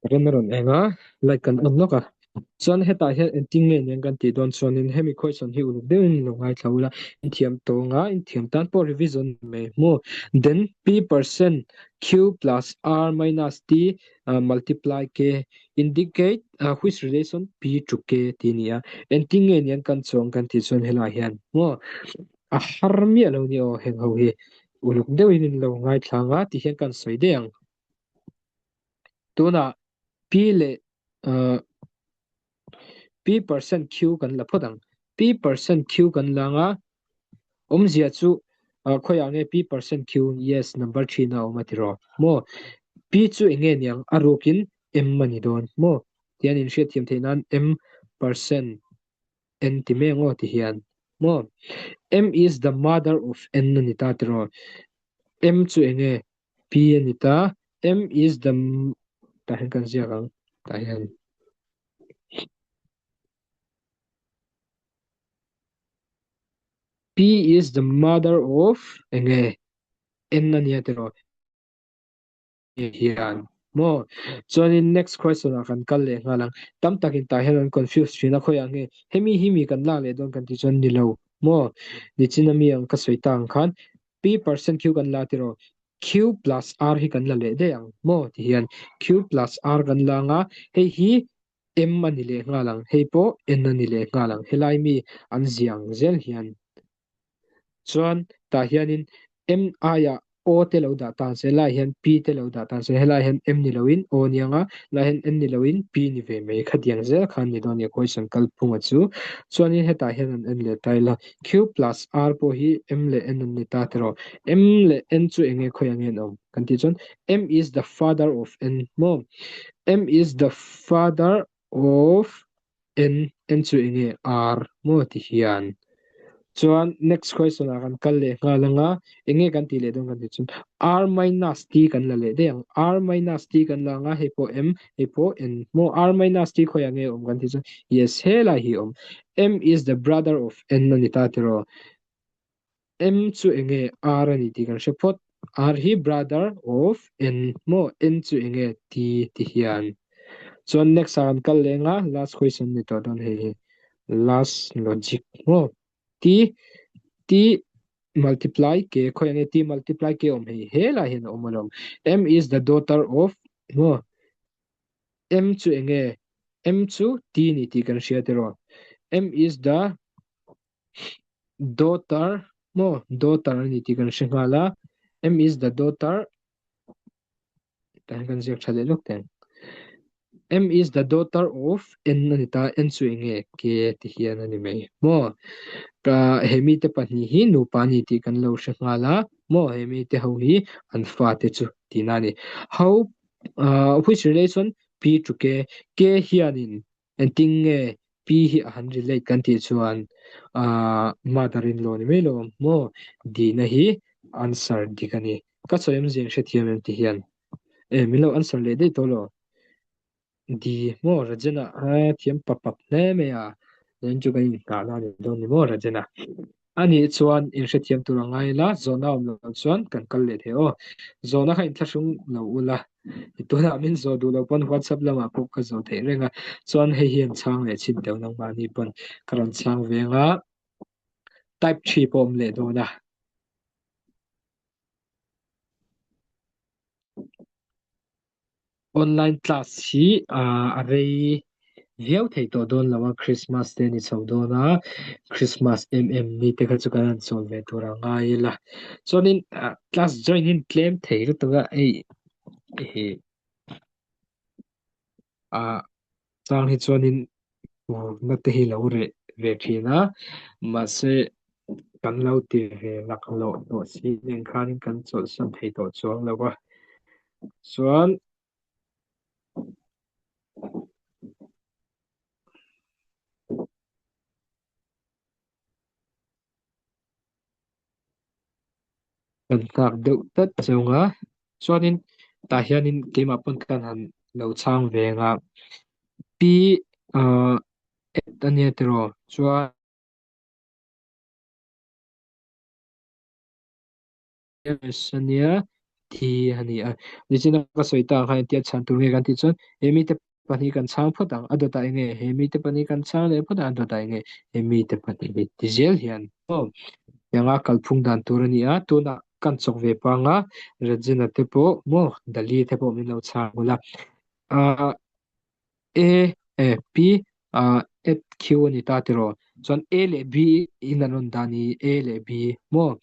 Rem a rawn eng a, light kan on lawk a. Chuan hetah hian engtin nge nen kan tih dawn chuanin hemi question hi uluk deuhin lo ngaithla ula, inthiam tawnga inthiam tan pawh revision mai maw? Then P percent Q plus R minus T multiply K indicate which relation P to K tih a ni a. Engtin nge nen kan chuang kan tih chuan helaiah hian maw a har miah lo ni aw heng ho hi uluk deuhin in lo ngaithla ang a ti hian kan sawi daih ang. Tunah P leh P percent Q kan la phawt ang. P percent Q kan la ang a, awmzia chu khawiah nge P percent Q yes number thin a awm a tiraw maw? P chu eng nge niang a rukin M a ni dawn maw? Tihian inhriatthiam theih nan M percent N ti mai ang aw ti hian maw? M is the mother of N a ni ta tiraw? M chu eng nge P a ni ta, M is the tah hian kan ziak ang tah hian. P is the mother of eng nge N a nia tiraw hian maw chuanin next question ah kan kal leh nghal ang tam takin tah hian an confuse thin a khawiah nge hemi hi mi kan lak leh dawn kan tih chuan ni lo maw nichina mi ang ka sawi ta ang khan P percent Q kan la tiraw Q plus R hi kan la leh daih ang maw ti hian Q plus R kan la ang a hei hi M a ni leh nghal ang hei pawh N a ni leh nghal ang helai mi an ziah ang zel hian Chuan tah hianin M aiah O te lo dah tan se, helaiah hian P te lo dah tan se, helaiah hian M ni loin O ni ang a, helaiah hian N ni loin P ni ve mai. Khatiang zel khan ni dawn nia question kalphunga chu. Chuanin hetah hian an en leh ta ila, Q plus R pawh hi M leh N an ni ta tiraw? M leh N chu eng nge khawiah nge an awm? Kan tih chuan M is the father of N maw? M is the father of N, N chu eng nge? R maw ti hian. Chuan next question ah kan kal leh nghal anga enge kan tih leh dawn kan tih chuan R minus T kan la leh daih ang. R minus T kan la anga hei pawh M hei pawh N maw R minus T khawiah nge awm kan tih chuan yes helai hi awm. M is the brother of N a ni ta tiraw. M chu enge R a ni tih kan hre phawt. R hi brother of N maw N chu enge T ti hian. Chuan next ah kan kal leh anga last question ni tawh dawn hei hi. Last logic maw T T multiply K khawiah nge T multiply K awm hei helai hian a awm alawm. M is the daughter of maw M chu enge M chu T ni tih kan hria tiraw. M is the Daughter maw daughter a ni tih kan hre nghal a M is the daughter tah hian kan ziak tha leh lawk teh ang M is the daughter of N a ni ta N chu eng nge K ti hian a ni mai maw ka he mite pahnih hi nupa a ni tih kan lo hre nghal a maw he mite ho hi an fate chu tihna a ni how ah which relation P to K K hianin Engtin nge Pi hi a han relate kan tih chuan aah mother in law ni mai lo maw dihna hi answer dik a ni. Ka sawi awmzia in hrethiam em ti hian e min lo answer leh daih tawh lo. Di maw Rajena a thiam pap pap hle mai a, zanin chu kan inngahna a ni dawn ni maw Rajena. A nih chuan in hrethiam tur a ngai la, zawhna awm loh chuan kan kal leh thei aw. Zawhna kha inthlahrung lo ula, tunah min zawh duh loh pawn WhatsApp lamah pawh ka zawh theih reng a, chuan hei hian chhang leh chhin deuh nangmahni pawn ka rawn chhang veng a, type thi pawh awm leh dawn a. Online class hi a rei viau thei tawh dawn lo a, Christmas te a ni chho dawn a, Christmas em em ni te kha chu kan han chawl ve tur a ngai ila. Chuanin class join hi tlem thei lutuk a, hei hi ah chang hi chuanin na te hi lo reh ve thin a, mahse kan lo ti ve laklawh tawh si nen khanin kan chawlhsan thei tawh chuang lo a. Chuan Kan nghak deuh tlat zawng a, chuanin tah hianin keimah pawn kan han lo chhang ve ang a, Pi ah et a nia tiraw chuan. A nia thi a ni a, nichina ka sawi ta ang khan engtia chhan tur nge kan tih chuan he mite pahnih kan chhang phawt ang a dawtah eng nge he mite pahnih kan chhang leh phawt ang a dawtah eng nge he mite pahnih hi ti zel hian aw tianga kalphung dan tur a ni a tunah kan chawk ve pang a Regina te pawh maw Dali te pawh min lo chhang ula ah A eh P ah at Q a ni ta tiraw chuan A leh B in an rawn dah ni A leh B maw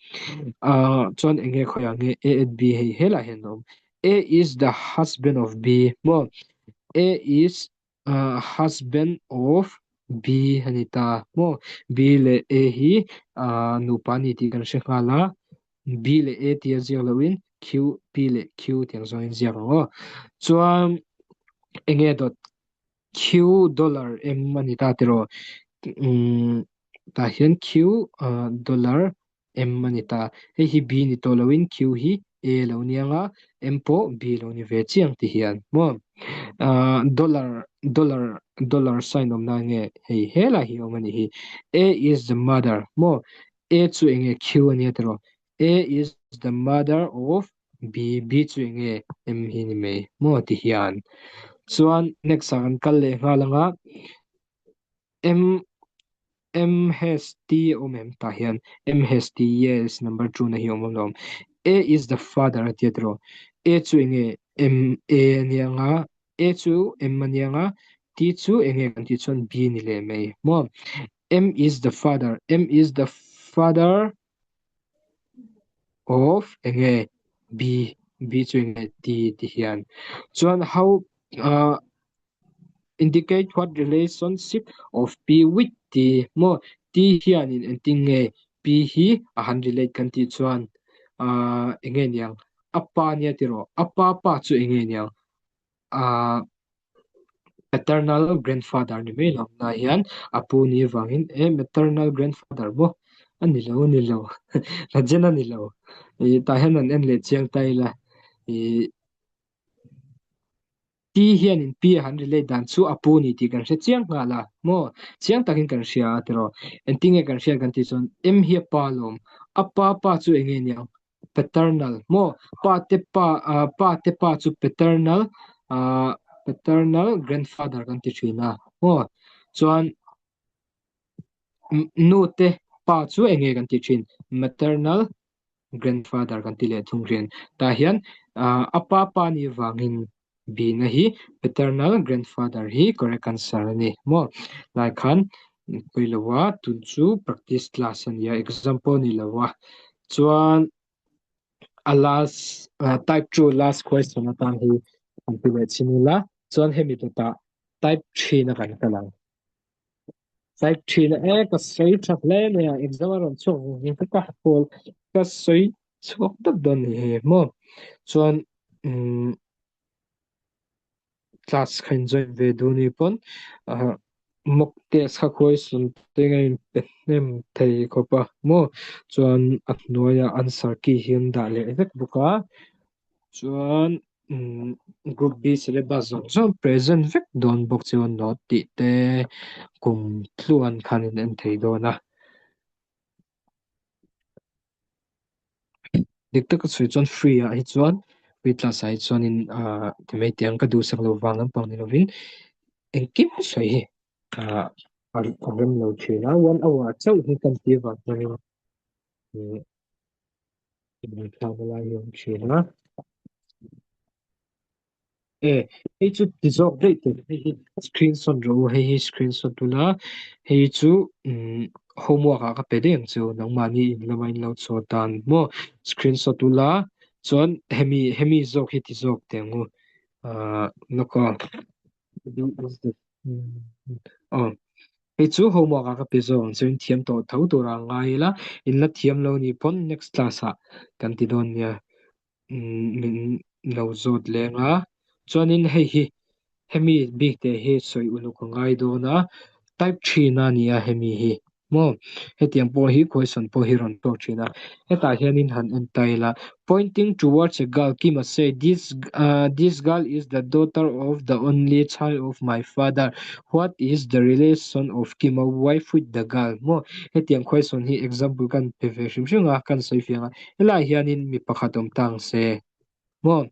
ah chuan eng nge khawiah nge A at B hei helaiah hian a awm A is the husband of B maw A is ah husband of B a ni ta maw B leh A hi ah nupa a ni tih kan hre nghal a B leh A tia ziak loin Q P leh Q tiang zawngin ziak ang aw chuan eng nge dawt Q dollar M a ni ta tiraw umm tah hian Q ah dollar M a ni ta hei hi B ni tawh loin Q hi A lo ni ang a M pawh B lo ni ve chiang ti hian maw ah dollar dollar dollar sign awmna nge hei helai hi awm a nih hi A is the mother maw A chu eng nge Q a nia tiraw A is the mother of B B chu eng nge M hi ni mai maw ti hian chuan next ah kan kal leh nghal ang a M M has T a awm em tah hian M has T yes number 2 na hi awm alawm A is the father a tia tiraw A chu eng nge M A a nia ang a A chu M a nia ang a T chu eng nge kan tih chuan B ni leh mai maw M is the father M is the father of eng nge B B chu eng nge T ti hian chuan how ah indicate what relationship of P with T maw T hianin engtin nge P hi a han relate kan tih chuan ah eng nge niang a pa nia tiraw a pa pa chu eng nge niang ah paternal grandfather ni mai lo na hian a pu ni vangin e maternal grandfather maw. A ni lo, a ni lo. Rajen a ni lo. I tah hian an en leh chiang ta ila. I T hianin P a han relate dan chu a pu ni tih kan hre chiang nghal a, maw? Chiang takin kan hria a tiraw? Engtinge kan hriat kan tih chuan M hi a pa alawm. A pa pa chu enge niang? Paternal, maw? Pa te pa, pa te pa chu paternal, paternal grandfather kan ti thin a, maw? Chuan Nu te pa chu enge kan tih thin? Maternal grandfather kan ti leh thung thin. Tah hian a pa pa nih vangin Bina hi paternal grandfather hi correct answer a ni maw? Lai khan pawi lo a, tun chu practice class a nia, exam pawh a ni lo a. Chuan a last type 2 last question atan hi kan ti leh chin ila, chuan hemi dawtah type 3 na kan kal ang. Type 3 na e ka sawi tha hle mai a, exam a rawn chhuak vang hian ka hawl ka sawi chhuak tak dawn ni hei maw. Chuan umm class kha in join ve duh ni pawn ah mock test kha question te nga in pe hnem thei khawp a maw. Chuan a hnuaiah answer key hi an dah leh vek bawk a, chuan umm group B syllabus zawng zawng present vek dawn bawk chu note tih te kum tluan khan in en thei dawn a. Dik taka sawi chuan free ah hi chuan free class ah hi chuanin ah ti mai teh ang ka duhsak loh vang lampang ni lovin engkim sawi hi ah a rem lo thin a one hour chauh hi kan tih avang chuanin ih inthlakna lai hi a awm thin a. E hei chu ti zawk daih tur hei hi screenshot rawh u hei hi screenshot ula hei chu umm homework ah ka pe daih ang chu nangmahni in lama in lo chhuah tan maw screenshot ula chuan hemi hemi zawk hi ti zawk teh ang u ahh lawk a aw hei chu homework ah ka pe zawk ang chu in thiam tawh tho tur ah ngai ila in la thiam lo nih pawn next class ah kan ti dawn nia. Min lo zawt leng a, chuanin hei hi hemi bik te hi sawi uluk a ngai dawn a, type thin a ni a hemi hi maw hetiang pawh hi question pawh hi rawn tawk thin a, hetah hianin han en ta ila pointing towards a girl Kima say this ah this girl is the daughter of the only child of my father what is the relation of Kima wife with the girl maw hetiang question hi example kan pe ve hrim hrim a kan sawi fiang a. Helai hianin mi pakhat awm ta ang se maw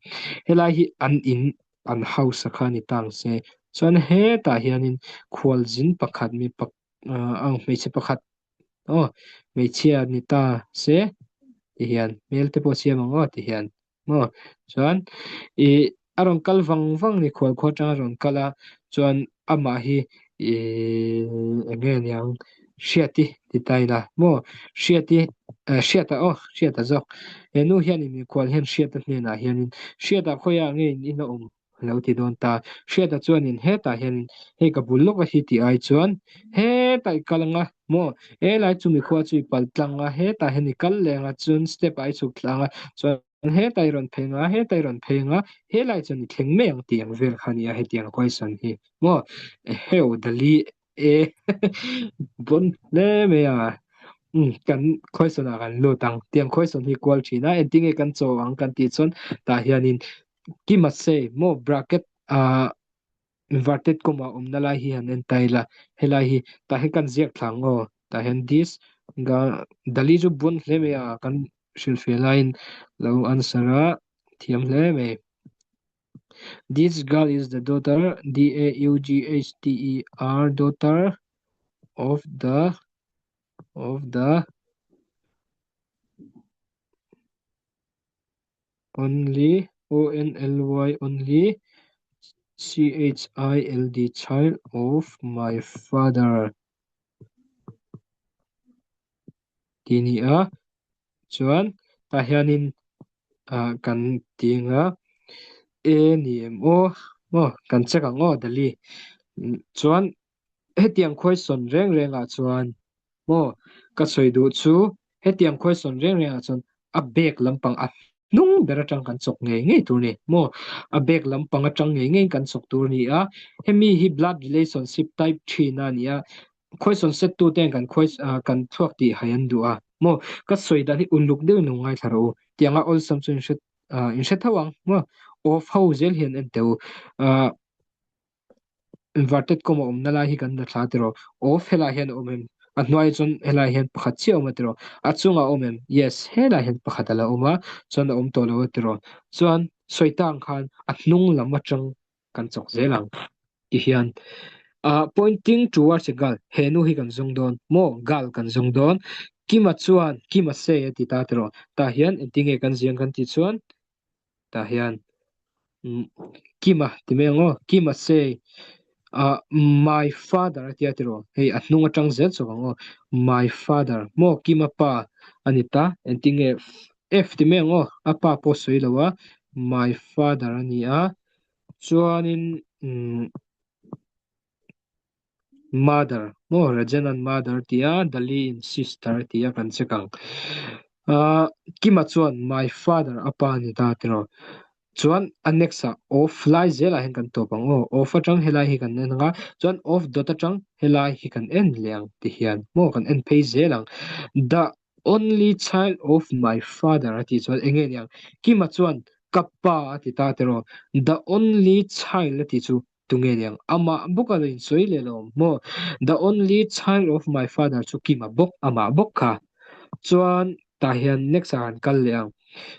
helai hi an in an house a kha ni ta ang se chuan hetah hianin khualzin pakhat mi pak ah ang hmeichhe pakhat aw hmeichhia ni ta se ti hian hmel te pawh a siam ang aw ti hian maw chuan ih a rawn kal vang vang ni khual khua atang a rawn kal a chuan amah hi ihh eng nge niang Hriati ti ta ila maw Hriati eh Hriata aw Hriata zawk he nu hianin mikhual hian Hriata hnenah hianin Hriata khawiah nge in in a awm a lo ti dawn ta Hriata chuanin hetah hianin hei ka bul lawk a hi tih ai chuan hetah i kal ang a maw helai chu mikhua chu i pal tlang a hetah hian i kal leng a chuan step ah i chhuk thla ang a chuan Hetah i rawn phei ang a, hetah i rawn phei ang a, helai chuan i thleng mai ang tih ang vel kha a nia hetiang question hi maw eheu Dali e bon hle mai a umm kan question ah kan lut ang tiang question hi kual thin a engtinge kan chaw ang kan tih chuan tah hianin Kima say maw bracket ah Inverted comma awmna lai hi han en ta ila, helai hi tah hian kan ziak thla ang aw, tah hian this ga Dali chu bun hle mai a, kan hrilhfiah laiin lo answer a thiam hle mai. This girl is the daughter, D-A-U-G-H-T-E-R, daughter of the of the Only, O-N-L-Y, only, C-H-I-L-D, child of my father tih a ni a, chuan tah hianin ah kan ti ang a, A ni em aw, maw kan check ang aw Dali, chuan Hetiang question reng rengah chuan maw ka sawi duh chu hetiang question reng rengah chuan a bag lampang a hnung ber atang kan chawk ngei ngei tur a ni maw a bag lampang atang ngei ngei kan chawk tur a ni a hemi hi blood relationship type thin a ni a. Question set tu ten kan kan thluak tih hai an duh a maw ka sawi dan hi uluk deuhin lo ngaithla rawh u tianga awlsam chu in hre in hre tho ang maw off ho zel hian en teh u inverted comma awmna lai hi kan la thla tiraw off helai hian a awm em a hnuai chuan helai hian pakhat chiah a awm a tiraw a chungah a awm em yes helai hian pakhat a la awm a chuan a awm tawh lo a tiraw chuan sawi tang khan a hnung lam atang kan chawk zel ang ti hian ah pointing towards a girl he nu hi kan zawng dawn maw girl kan zawng dawn Kima chuan Kima say a ti ta tiraw tah hian engtinge kan ziang kan tih chuan tah hian Kima ti mai ang aw Kima say ah my father a tia tiraw hei a hnung atang zel chawk ang aw my father maw Kima pa a ni ta engtinge F ti mai ang aw a pa pawh sawi lo a my father a ni a chuanin umm Mother maw Rajan-a'n mother a ti a, Dali-in sister a ti a kan check ang. Ahh Kima chuan my father a pa a ni ta tiraw. Chuan a next ah off lai zelah hian kan tawp ang aw, off atang helai hi kan en ang a, chuan off dawt atang helai hi kan en leh ang ti hian maw kan en phei zel ang. The only child of my father a tih chuan eng nge niang Kima chuan ka pa a ti ta tiraw the only child a tih chu tunge niang amah bawk a lo insawi leh lo maw the only child of my father chu Kima bawk amah bawk kha chuan tah hian next ah han kal leh ang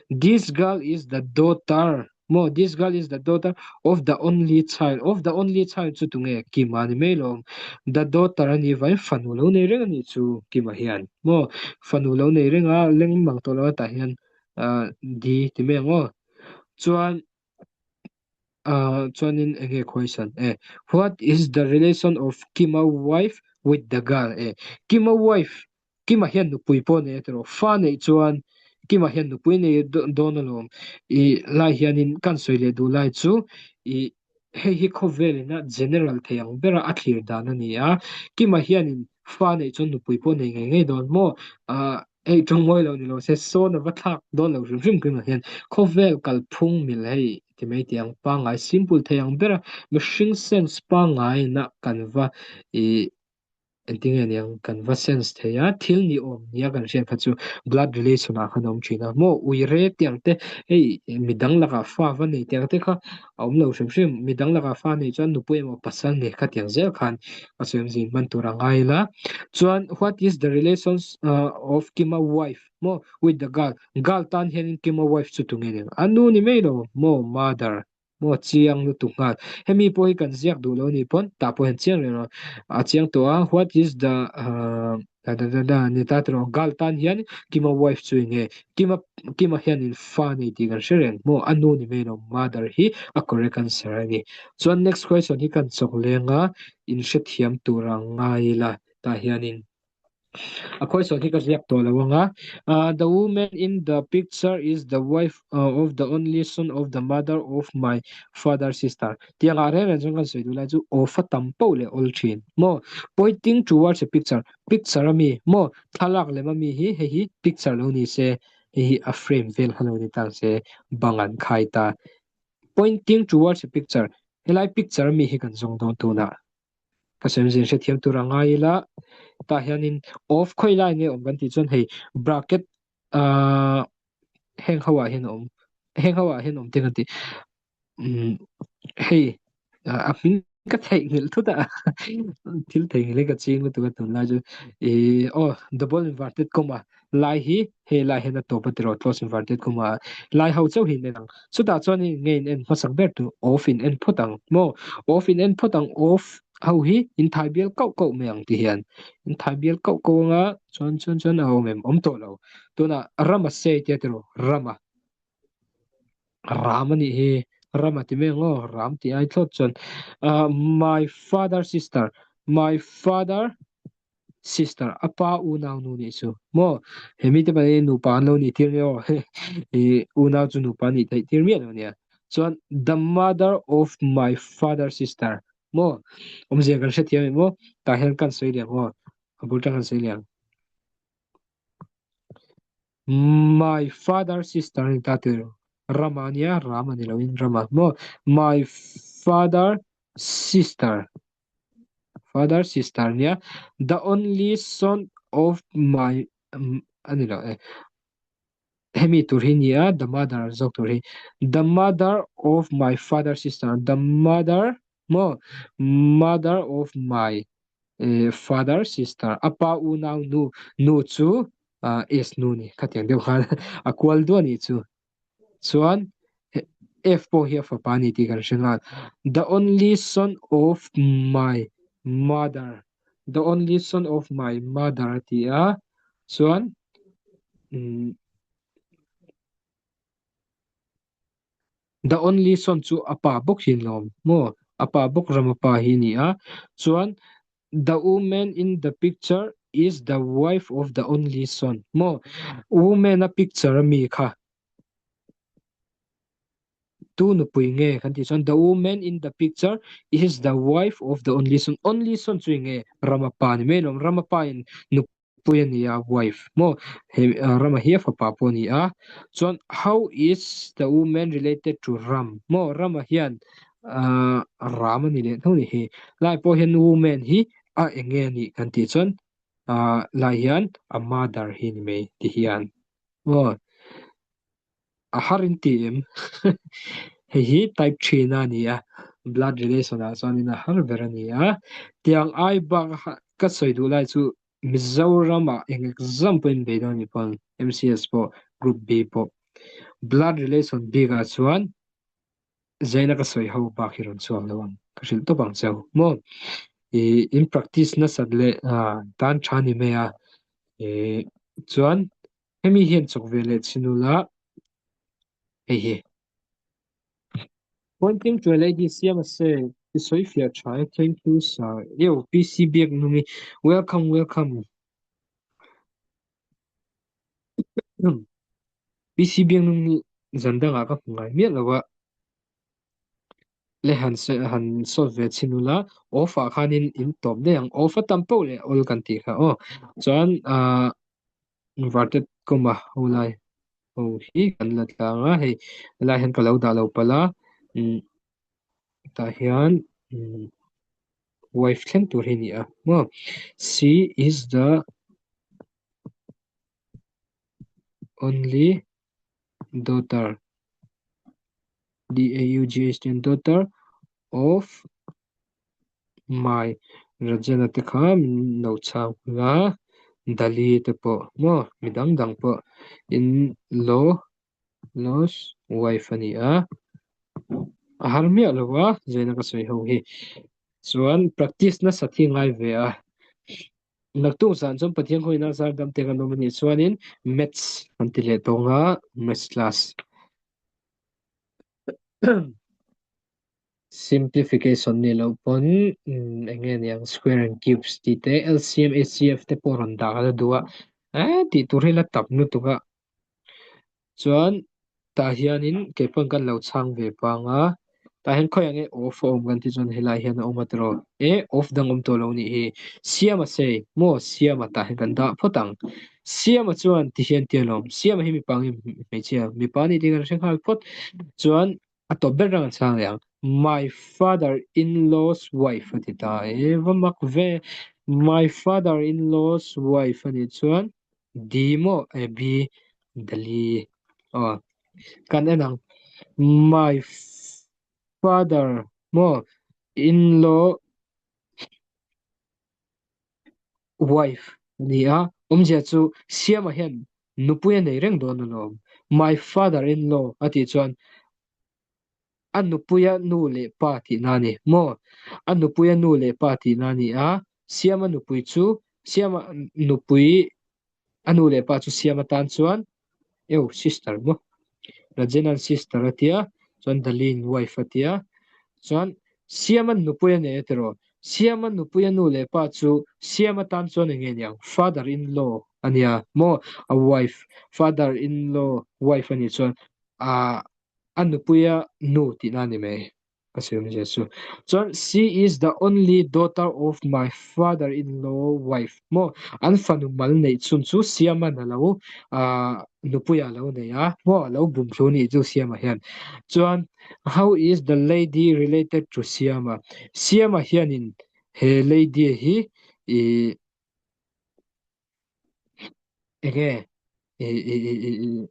this girl is the daughter Maw this girl is the daughter of the only child of the only child chu tunge Kima ni mai lo the daughter a nih vain fanu lo nei reng a nih chu Kima hian maw fanu lo nei reng a leng mang tawh lo a tah hian ah di ti mai ang aw chuan ah chuanin eng nge khawisan e what is the relation of Kima wife with the girl e Kima wife Kima hian nupui pawh nei a ti rawh. Fa neih chuan Kima hian nupui nei dawn alawm. I lai hianin kan sawi leh duh lai chu i hei hi khawvelina general thei ang bera a thlir dan a ni a. Kima hianin fa neih chuan nupui pawh nei ngei ngei dawn maw? Ah hei tawngmawi lo ni lo se sawn a va thlak dawn lo hrim hrim Kima hian khawvel kalphung mil hei ti mai tih ang pangngai simple thei ang bera mihring sense pangngaina kan va i Engtinge niang kan va sense thei a, thil ni awm nia kan hriat kha chu blood relation ah khan a awm thin a, maw ui rek tih ang te hei midang lakah fa va nei tih ang te kha a awm lo hrim hrim, midang lakah fa nei chuan nupui emaw pasal nei kha tiang zel khan a sawi awmzia in hman tur a ngai ila. Chuan what is the relations of Kima wife maw with the girl, girl tan hianin Kima wife chu tunge niang a nu ni mai lo maw mother. Maw chiang lutuk nghal. Hemi pawh hi kan ziak duh lo ni pawn tah pawh hian chiang reng lo. A chiang tawh a, what is the da da da da ni ta tiraw girl tan hian Kima wife chu eng nge? Kima Kima hianin fa nei tih kan hre reng maw? A nu ni mai lo mother hi a correct answer a ni. Chuan next question hi kan chawk leng a, in hrethiam tur ang ngai ila tah hianin. A khawisawn hi ka ziak tawh lo ang a. The woman in the picture is the wife of the only son of the mother of my father sister. Tiang ah reng reng chuan kan sawi duh lai chu of a tam poh leh awl thin. Maw? Pointing towards a picture. Picture ami maw? Thlalak lem ami hi hei hi picture lo ni se hei hi a frame vel kha lo ni ta se bang an khai ta. Pointing towards a picture. Helai picture ami hi kan zawng dawn tunah. Ka sawi hrethiam tur a ngai ila tah hianin off khawi lai nge awm kan tih chuan hei bracket ahh heng ho ah hian a awm heng ho ah hian awm te kan tih umm hei a hming ka theihnghilh thut a thil theihnghilh hi ka ching lutuk a tunlai chu ihh aw double inverted comma lai hi hei lai hian a tawp a tiraw close inverted comma lai ho chauh hi an en ang chutah chuan hei nge in en hmasak ber tur off in en phawt ang maw off in en phawt ang off ho hi in thai bial kauh kauh mai ang ti hian in thai bial kauh kauh anga chuan chuan chuan a awm em awm tawh lo tunah rama sei tia tiraw rama ram a nih hi rama ti mai ang aw ram tih ai thlawt chuan ah my father sister my father Sister, a pa unau nu nih chu maw? He mite pahnih hi nupa an lo nih tir nia aw ih unau chu nupa nih theih tir miah lo nia. Chuan the mother of my father sister maw? Awmzia kan hrethiam em aw? Tah hian kan sawi leh ang aw, a bul tang kan sawi leh ang. My father sister a ni ta tir Rama a nia, Rama ni loin Rama maw? My father sister. Father sister nia the only son of my a ni lo e hemi tur hi nia the mother zawk tur hi the mother of my father sister the mother maw mother of my father sister a pa unau nu nu chu s nu ni khatiang deuh khan a kual duah a nih chu. Chuan F pawh hi a fapa a ni tih kan hre nghal. The only son of my mother The only son of my mother a ti a, chuan umm The only son chu a pa bawk hi an lawm maw? A pa bawk Rama pa hi a ni a, chuan The woman in the picture is the wife of the only son maw? Woman a picture a mi kha tu nupui nge kan tih chuan the woman in the picture is the wife of the only son only son chu eng nge Rama pa ni mai alawm Rama pa in nupui a ni a wife maw he Rama hi a fapa pawh a ni a chuan how is the woman related to Ram maw Rama hian ahh Ram a ni leh tho ni hi lai pawh hian woman hi a eng nge a nih kan tih chuan ahh lai hian a mother hi ni mai ti hian maw. A har in ti em? Hei hi type thin a ni a, blood relation ah chuanin a har ber a ni a. Tiang ai bak ka sawi duh lai chu Mizoram ah eng exam pawhin bei dawn ni pawn MCS pawh group B pawh blood relation bik ah chuan zaina ka sawi ho bak hi rawn chhuak lo ang ka hrilh tawp ang cheu maw. Ih in practice nasat leh tan tha ni mai a ih chuan Hemi hian chawk ve leh chhin ula hei hi. Pointing to a lady siam a se i sawi fiah tha e thank you sir eo PC biak nung i welcome welcome PC biak nung hi zan dangah ka hmu ngai miah lo a. Le han han solve ve chhin ula off ah khanin in tawp daih ang off a tam poh leh awl kan tih kha aw chuan ah inverted comma ho lai ho hi kan la tlang a hei helai hian ka lo dah lo palh a umm tah hian umm wife thleng tur hi a ni a maw she is the only daughter D-A-U-G-H-T daughter of my Rajana te kha min lo chhang a Dali te pawh maw mi dang dang pawh in law law's wife a ni a a har miah lo a zaina ka sawi ho hi chuan practice nasa thi ngai ve a. Naktuk zan chuan Pathian khawina zar dam te kan awm a nih chuanin Maths kan ti leh tawng a, Maths class. Simplification ni loh pawn eng nge niang square and cubes tih te LCM, HCF te pawh rawn dah kha la duh a, eh tih tur hi la tam lutuk a. Chuan tah hianin kei pawn kan lo chhang ve pang a, tah hian khawiah nge off a awm kan tih chuan helai hian a awm a tiraw e off dang awm tawh lo nih hi Siama sei maw Siama tah hian kan dah phawt ang Siama chuan ti hian tia lawm Siama hi mipa nge hmeichhia mipa a nih tih kan hre nghal phawt chuan a tawp ber rang an chhang leh ang my father in law's wife a ti ta e va mak ve my father in law's wife a nih chuan D maw e B Dali aw kan en ang my father maw in law wife a ni a awmzia chu Siama hian nupui a nei reng dawn alawm my father in law a tih chuan a nupuia nu leh pa tihna a ni maw a nupuia nu leh pa tihna a ni a Siama nupui chu Siama nupui a nu leh pa chu Siama tan chuan eu sister maw Rajenan sister a tia chuan Dalin wife a tia chuan Siama nupui a nei a tiraw Siama nupui a nu leh pa chu Siama tan chuan eng nge niang father in law a nia maw a wife father in law wife a nih chuan ah a nupuia nu tihna a ni mai. Ka sawi awmzia chu. Chuan she is the only daughter of my father in law wife maw an fanu mal neih chhun chu Siaman a lo ah nupuia a lo nei a maw a lo bum thlu nih chu Siama hian. Chuan how is the lady related to Siama? Siama hianin. He lady hi ih enge ih ih ih ih ih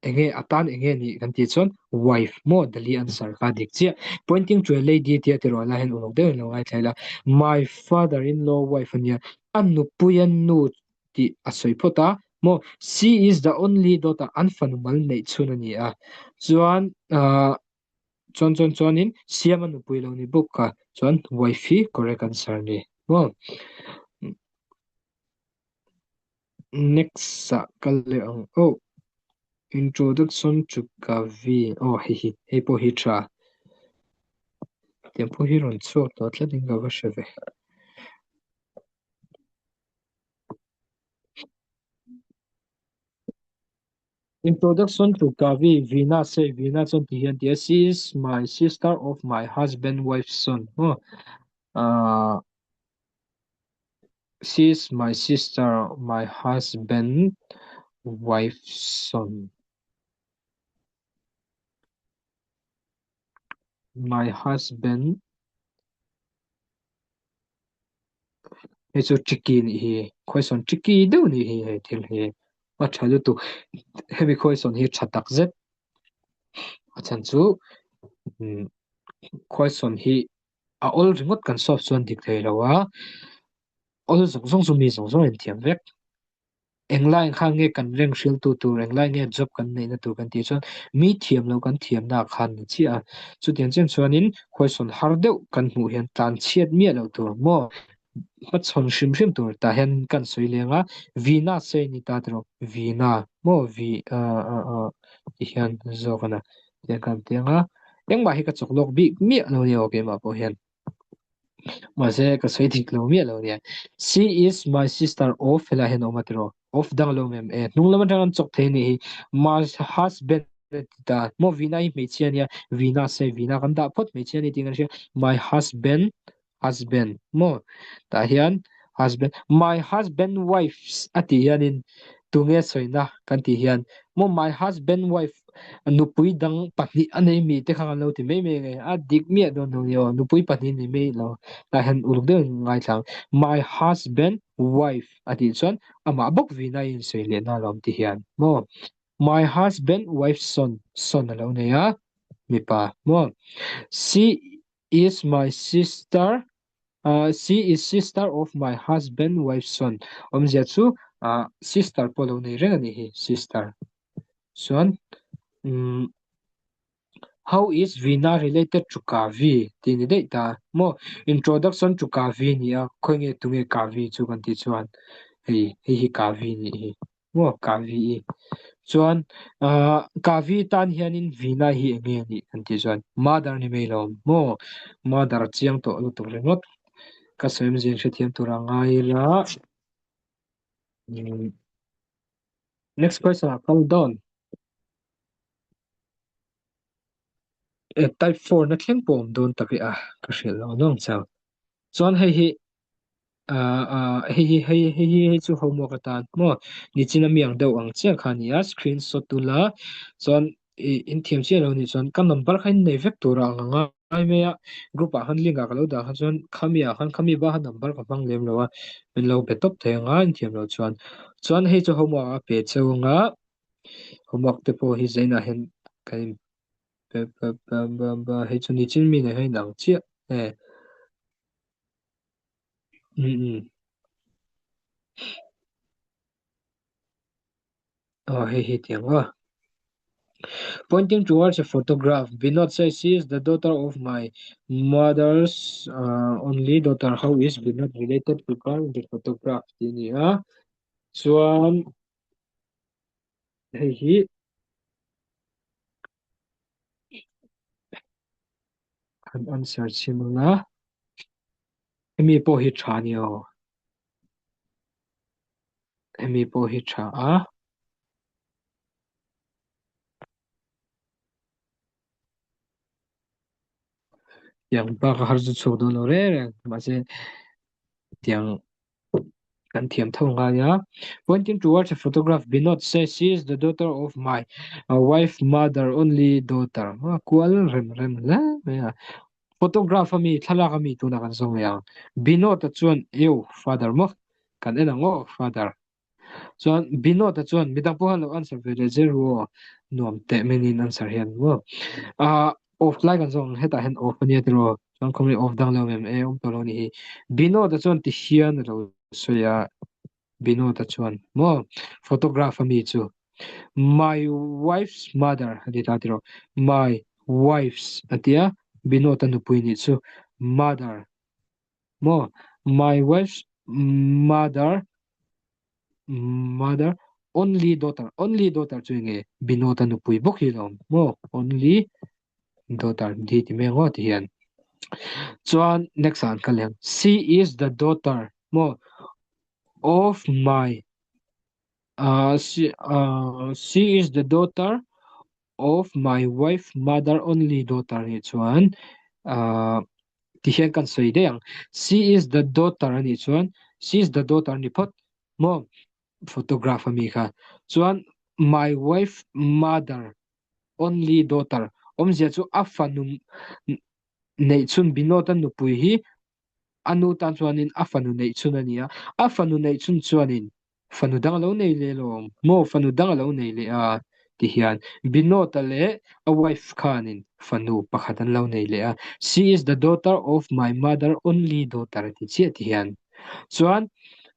enge a tan enge nih kan tih chuan wife maw Delhi answer kha a dik chiah. Pointing to a lady tia ti ruah lai hian uluk deuhin lo ngaithla ila my father in law wife ania a nupuia nu tih a sawi phawt a maw she is the only daughter an fanu mal neih chhun a ni a chuan ahh Chuan chuan chuanin siam a nupui lo ni bawk a, chuan wife hi correct answer a ni maw. Next ah kal leh ang aw. Introduction to Kavi aw hei hi hei pawh hi tha. Tiang pawh hi rawn chhuak tawh tlat in ka va hre ve. Introduction to Kavi, Veena say Veena chuan ti hian ti a, She is my sister of my husband wife's son maw ah She is my sister my husband wife's son My husband Hei chu tricky nih hi khawisawn tricky deuh nih hi hei thil hi a tha lutuk hemi khawisawn hi tha tak zet a chhan chu umm khawisawn hi a awl ringawt kan solve chuan dik thei lo a awl zawng zawng chu mi zawng zawng in thiam vek. Englai khan nge kan reng hriltu tur, englai nge job kan neihna tur kan tih chuan mi thiam lo kan thiamna ah khan ni chiah a. Chutiang chiang chuanin khuaisawn har deuh kan hmuh hian tlan chhiat miah loh tur maw hmachhawn hrim hrim tur tah hian kan sawi leng a, Vina sei ni ta tiraw Vina maw vi ah ah ah ti hian zawk a na tiang kan ti ang a, engmah hi ka chawk lawk bik miah lo nia aw keimah pawh hian. Mahse ka sawi dik lo miah lo nia. She is my sister of helai hian a awm a tiraw? Of dang lo mem e. Hnung lam atang an chawk thei anih hi. My husband a ti ta. Maw Vina hi hmeichhia ania. Vina se Vina kan dah phawt hmeichhia ani tih kan hria. My husband husband maw tah hian husband my husband wives a tih hianin tunge sawina kan tih hian maw my husband wife Nupui dang pahnih a nei mi te kha kan lo ti mai mai nge a dik miah dawn lo ni aw nupui pahnih a nei mai lo tah hian uluk deuhin ngaithla ang my husband wife a tih chuan amah bawk vina a insawi leh na alawm ti hian maw my husband wife son son a lo nei a mipa maw she is my sister she is sister of my husband wife son awmzia chu sister pawh a lo nei reng a nih hi sister. Chuan umm how is Veena related to Kavi tih ni daih ta maw introduction to Kavi ni a khawi nge tunge Kavi chu kan tih chuan hei hei hi Kavi nih hi maw Kavi i chuan ahh Kavi tan hianin Veena hi eng nge nih kan tih chuan mother ni mai lo maw mother a chiang tawh lutuk ringawt ka sawi awmzia in hrethiam tur a ngai ila umm. Next question ah kal dawn. Type 4 na thleng pawh awm dawn tak i a ka hrilh lo nawng chau. Chuan hei hi hei hi hei hei hi hei chu homework atan maw nichin a mi ang deuh ang chiah kha a ni a screenshot ula chuan ih in thiam chiah lo nih chuan ka number kha in nei vek tur a ang ang a. Ai mai a group ah khan link ah ka lo dah kha chuan khami ah khan khami bak a number ka hmang lem lo a min lo be tawp thei ang a inthiam loh chuan chuan hei chu homework a pe cheu ang a homework te pawh hi zainah hian kan in pe pe pe pe hei chu nichin mi nen hian inang chiah e um um aw hei hi tiang aw Pointing towards a photograph, Vinod says she is the daughter of my mother's only daughter. How is Vinod related to girl in the photograph? Tih a ni a. Chuan hei hi kan answer chhin ang a. Hemi pawh hi tha a ni aw. Hemi pawh hi tha a. Tiang bak a har chu chhuak dawn lo reng reng mahse tiang kan thiam tho ngai a. Pointing towards a photograph Binod says she is the daughter of my wife mother only daughter. Kual rem rem hle mai a. Photograph a mi, thlalak a mi tunah kan zawng leh ang. Binod-a chuan, Ew, Father maw? Kan en ang aw, Father. Chuan Binod-a chuan, Midang pawh khan lo answer ve leh zel ru aw, nuam teh minin answer hian maw. Ah, off lai kan zawng ang, hetah hian off a nia tiraw? Chuan khawmlei off dang lo em em, e awm tawh lo a nih hi. Binod-a chuan ti hian a lo sawi a. Binod-a chuan, Maw, photograph a mi chu my wife's mother a ti ta tiraw? My wife's a tia, Binod-a nupui nih chu mother maw? My wife's mother, mother only daughter, only daughter chu enge Binod-a nupui bawk hi lawm maw? Only daughter di ti mai ang aw ti hian. Chuan next ah an kal leh ang, she is the daughter maw of my uh, she, uh, she is the daughter of my wife mother only daughter nih chuan uh, ti hian kan sawi daih ang she is the daughter anih chuan she is the daughter ni phawt maw photograph ami kha chuan my wife mother only daughter awmzia chu a fanu neih chhun Binod a nupui hi a nu tan chuanin a fanu neih chhun a ni a, a fanu neih chhun chuanin fanu dang a lo nei leh alawm maw fanu dang a lo nei leh a ti hian Binod-a leh a wife khanin fanu pakhat an lo nei leh a she is the daughter of my mother only daughter a ti chiah ti hian chuan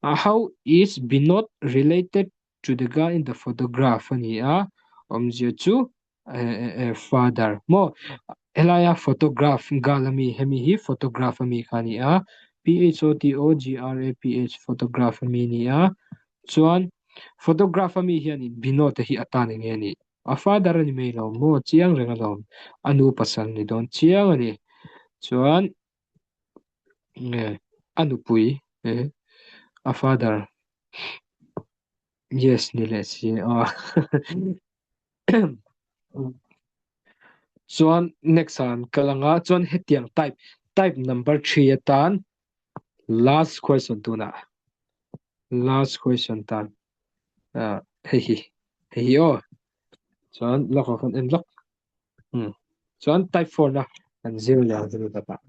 how is Binod related to the guy in the photograph a ni a, awmzia chu father maw helaia photograph gal ami hemi hi photograph ami kha a ni a p h o t o g r a p h photograph ami a ni a chuan photograph ami hianin Binod-a hi a tan eng nge a nih a father a ni mai lo maw chiang reng alawm a nu pasal ni dawn chiang a ni chuan a nupui a father. Yes ni leh si a Chuan next ah an kal anga chuan hetiang type type number 3 atan last question tunah last question tan ah hei hi hei hi aw chuan lawk ah kan en lawk chuan type 4 na kan zir leh ang chu takah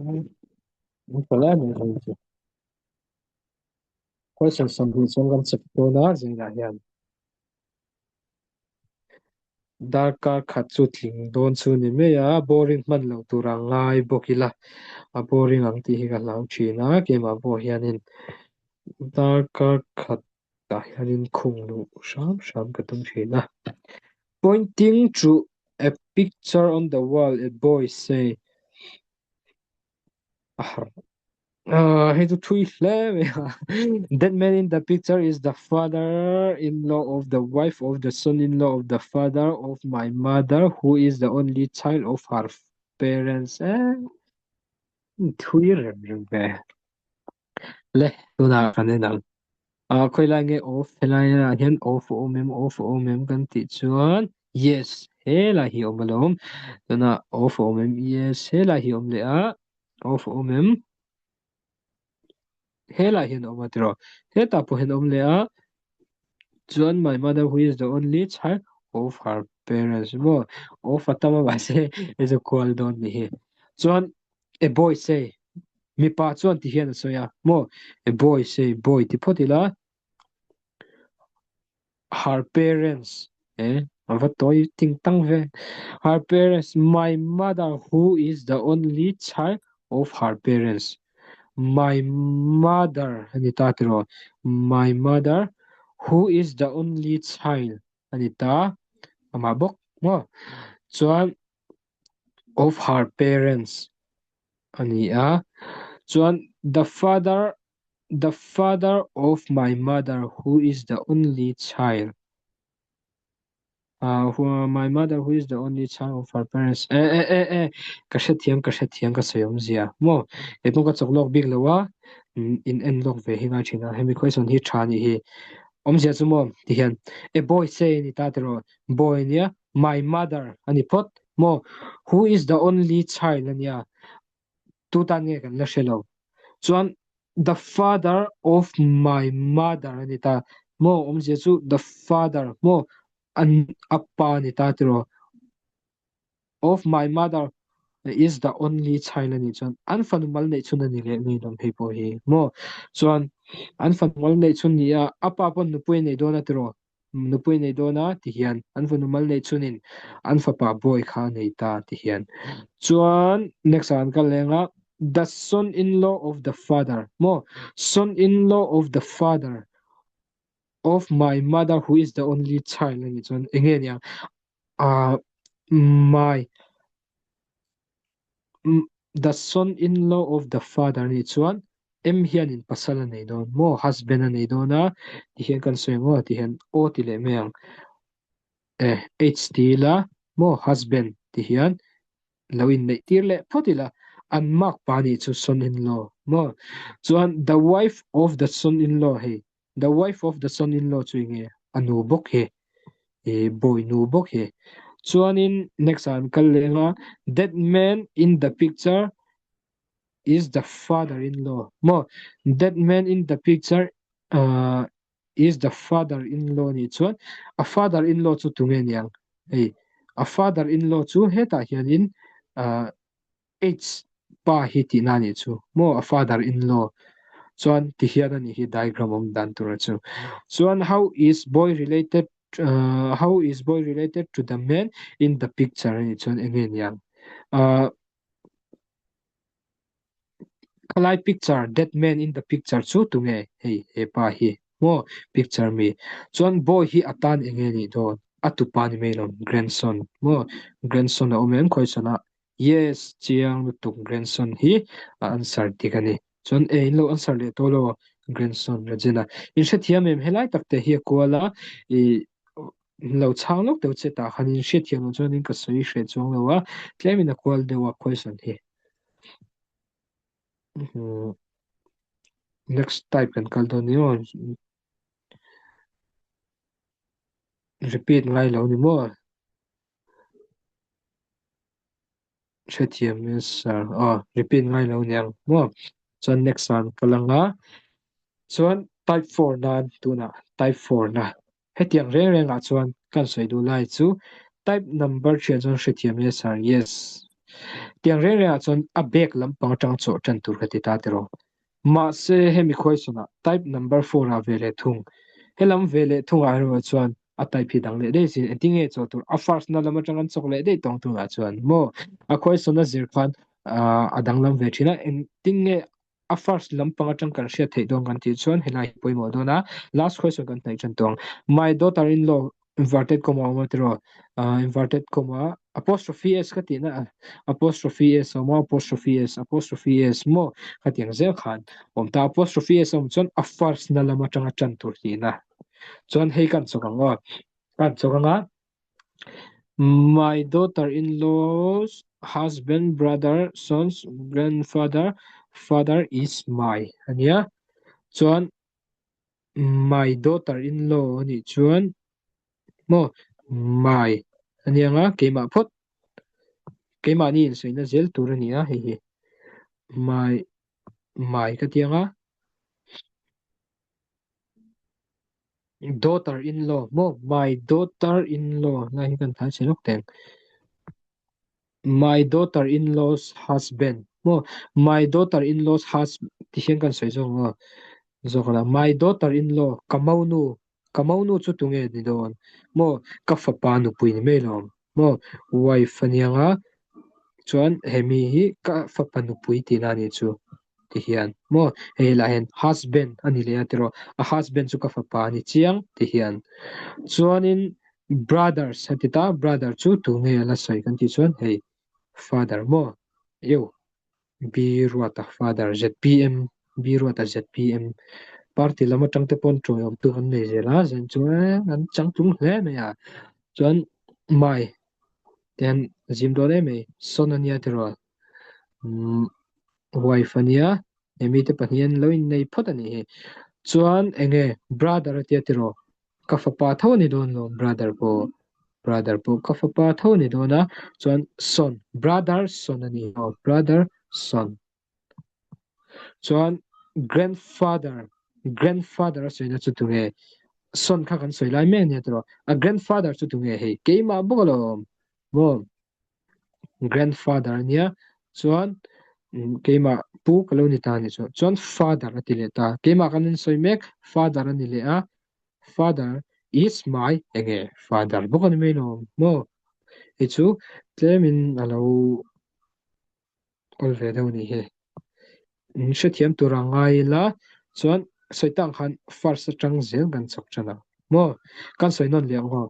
Question 20 chuan kan check dawn a zingah hian darkar khat chu tling dawn chu ni mai a boring hman loh tur a ngai bawk ila a boring ang tih hi ka hlau thin a keimah pawh hianin darkar khat tah hianin khung luh hram hram ka tum thin a pointing to a picture on the wall a boy say a har Hei chu thui hle mai a. That man in the picture is the father-in-law of the wife of the son-in-law of the father of my mother who is the only child of her parents. Eh, thui rem rem ve. Le, tunah kan en ang. Ah, khawilai nge off helai ah hian off a awm em off a awm em kan tih chuan yes helai hi a awm alawm tunah off a awm em yes helai hi a awm leh a off a awm em helai hian a awm a tiraw hetah pawh hian a awm leh a chuan my mother who is the only child of her parents maw off a tam a mahse hei chu kual dawn ni hi chuan a boy say Mipa chuan ti hian a sawi a, Maw, a boy say boy ti phawt ila, her parents, eh, a va tawi ting tang ve, her parents, my mother who is the only child of her parents, my mother a ni ta tiraw, my mother who is the only child a ni ta, amah bawk maw, chuan of her parents a ni a chuan the father the father of my mother who is the only child uh, who, my mother who is the only child of her parents e e e e ka hrethiam ka hrethiam ka sawi awmzia maw kei pawh ka chawk lawk bik lo a in en lawk ve hi ngai thin a hemi question hi tha anih hi awmzia chu maw tihian a boy say a ni ta tiraw boy ania My mother a ni phawt maw? Who is the only child a nia, tu tan nge kan la hre lo. Chuan the father of my mother a ni ta maw? Awmzia chu the father maw? An a pa a ni ta tiraw? Of my mother. Is the only child a nih chuan an fanu mal neih chhun a ni leh mi lawm hei pawh hi maw? Chuan an fanu mal neih chhun ni a, a pa pawn nupui a nei dawn a tiraw? Nupui a nei dawn a ti hian an fanu mal neih chhunin an fapa boy kha a nei ta ti hian. Chuan next ah an kal leng a, the son in law of the father maw? Son in law of the father of my mother who is the only child a nih chuan enge niang ah my the son in law of the father a nih chuan M hianin pasal a nei dawn maw husband a nei dawn a ti hian kan sawi ang aw ti hian aw ti leh mai ang eh H ti ila maw husband ti hian lo inneih tir leh phawt ila an mark pa nih chu son in law maw chuan the wife of the son in law hei The wife of the son-in-law chu enge a nu bawk hi i bawi nu bawk hi. Chuanin next ah an kal leh anga that man in the picture is the father-in-law maw that man in the picture uh, is the father-in-law nih chuan a father-in-law chu tunge niang hei a father-in-law chu hetah hianin uh, H pa hi tihna a nih chu maw a father in law chuan ti hian a nih hi diagram awm dan tur a chu chuan how is boy related uh, how is boy related to the man in the picture a nih chuan enge niang uh, khalai picture that man in the picture chu tunge hei he pa hi maw picture mi chuan boy hi atan enge nih dawn a tupa ni mai lo grandson maw grandson a awm em khawichhana Yes, chiang lutuk grandson hi a answer dik a ni. Chuan e in lo answer leh tawh lo grandson Regina. In hrethiam em helai tak te hi a kual a i lo chhang lawk deuh che tah khan in hrethiam lo chuan in ka sawi hreh chuang lo a tlem in a kual deuh a question hi. Next type kan kal dawn ni aw. Repeat ngai lo ni maw? Hrethiam e sir aw repeat ngai lo niang maw chuan next ah an kal ang a chuan type 4 nan tunah type 4 na hetiang reng reng ah chuan kan sawi duh lai chu type number thian chuan hrethiam e sir yes tiang reng reng ah chuan a bag lampang atang chawh tan tur ka ti ta tiraw mahse hemi question ah type number 4 ah ve leh thung helam ve leh thung ah erawh chuan a type hi dang leh daih sin engtin nge chawh tur a first na lam atang an chawk leh daih tawng tunah chuan maw a question a zir khan a danglam ve thin a engtin nge a first lampang atang kan hriat theih dawn kan tih chuan helai hi pawimawh dawn a last question kan hnaih tan tawng my daughter in law inverted comma awm a tiraw inverted comma apostrophe s ka tihna apostrophe s awm a apostrophe s apostrophe s maw khatiang zel khan awm ta apostrophe s awm chuan a first na lam atanga tan tur tihna Chuan hei kan chawk ang aw. Kan chawk anga My daughter-in-law's husband, brother, son's grandfather, father is my ania. Chuan my daughter-in-law anih chuan maw my ania nga keimah phawt keimahni insawiina zel tur a ni a hei hi my my ka ti anga Daughter in law maw my daughter in law lai hi kan thai chhe lawk teng my daughter in law's husband maw my daughter in law's hus ti hian kan sawi zawk maw zawk la my daughter in law ka monu ka monu chu tunge ni dawn maw ka fapa nupui ni mai lawm maw wife ania nga chuan hemi hi ka fapa nupui tihna a nih chu ti hian maw hei lah hian husband a ni leh a tiraw a husband chu ka fapa a ni chiang ti hian chuanin brothers a ti ta brother chu tu nge a la sawi kan tih chuan hei father maw eu B Ruata father ZPM B Ruata ZPM party lam atang te pawn tawiawm tu an nei zel a zan chuan an changtlung hle mai a chuan mai ten zim dawn em mai sawn a nia tiraw wife a nia he mite pahnih an lo innei phawt a nih hi chuan enge brother a tia tiraw ka fapa tho a ni dawn lo brother pawh brother pawh ka fapa tho a ni dawn a chuan son brother son a ni aw brother son chuan grandfather grandfather a sawina chu tunge son kha kan sawi lai mek a nia tiraw a grandfather chu tunge hei keimah bawk alawm maw. Grandfather a nia, chuan keimah pu ka lo ni ta a ni chu. Chuan father a ti leh ta, keimah kan insawi mek father a ni leh a, father is my enge father bawk a ni mai lo maw? Hei chu tlemin a lo awl ve deuh a nih hi. In hrethiam tur a ngai ila chuan sawi tak ang khan first atang zel kan chawk tan ang maw? Kan sawi nawn leh ang aw.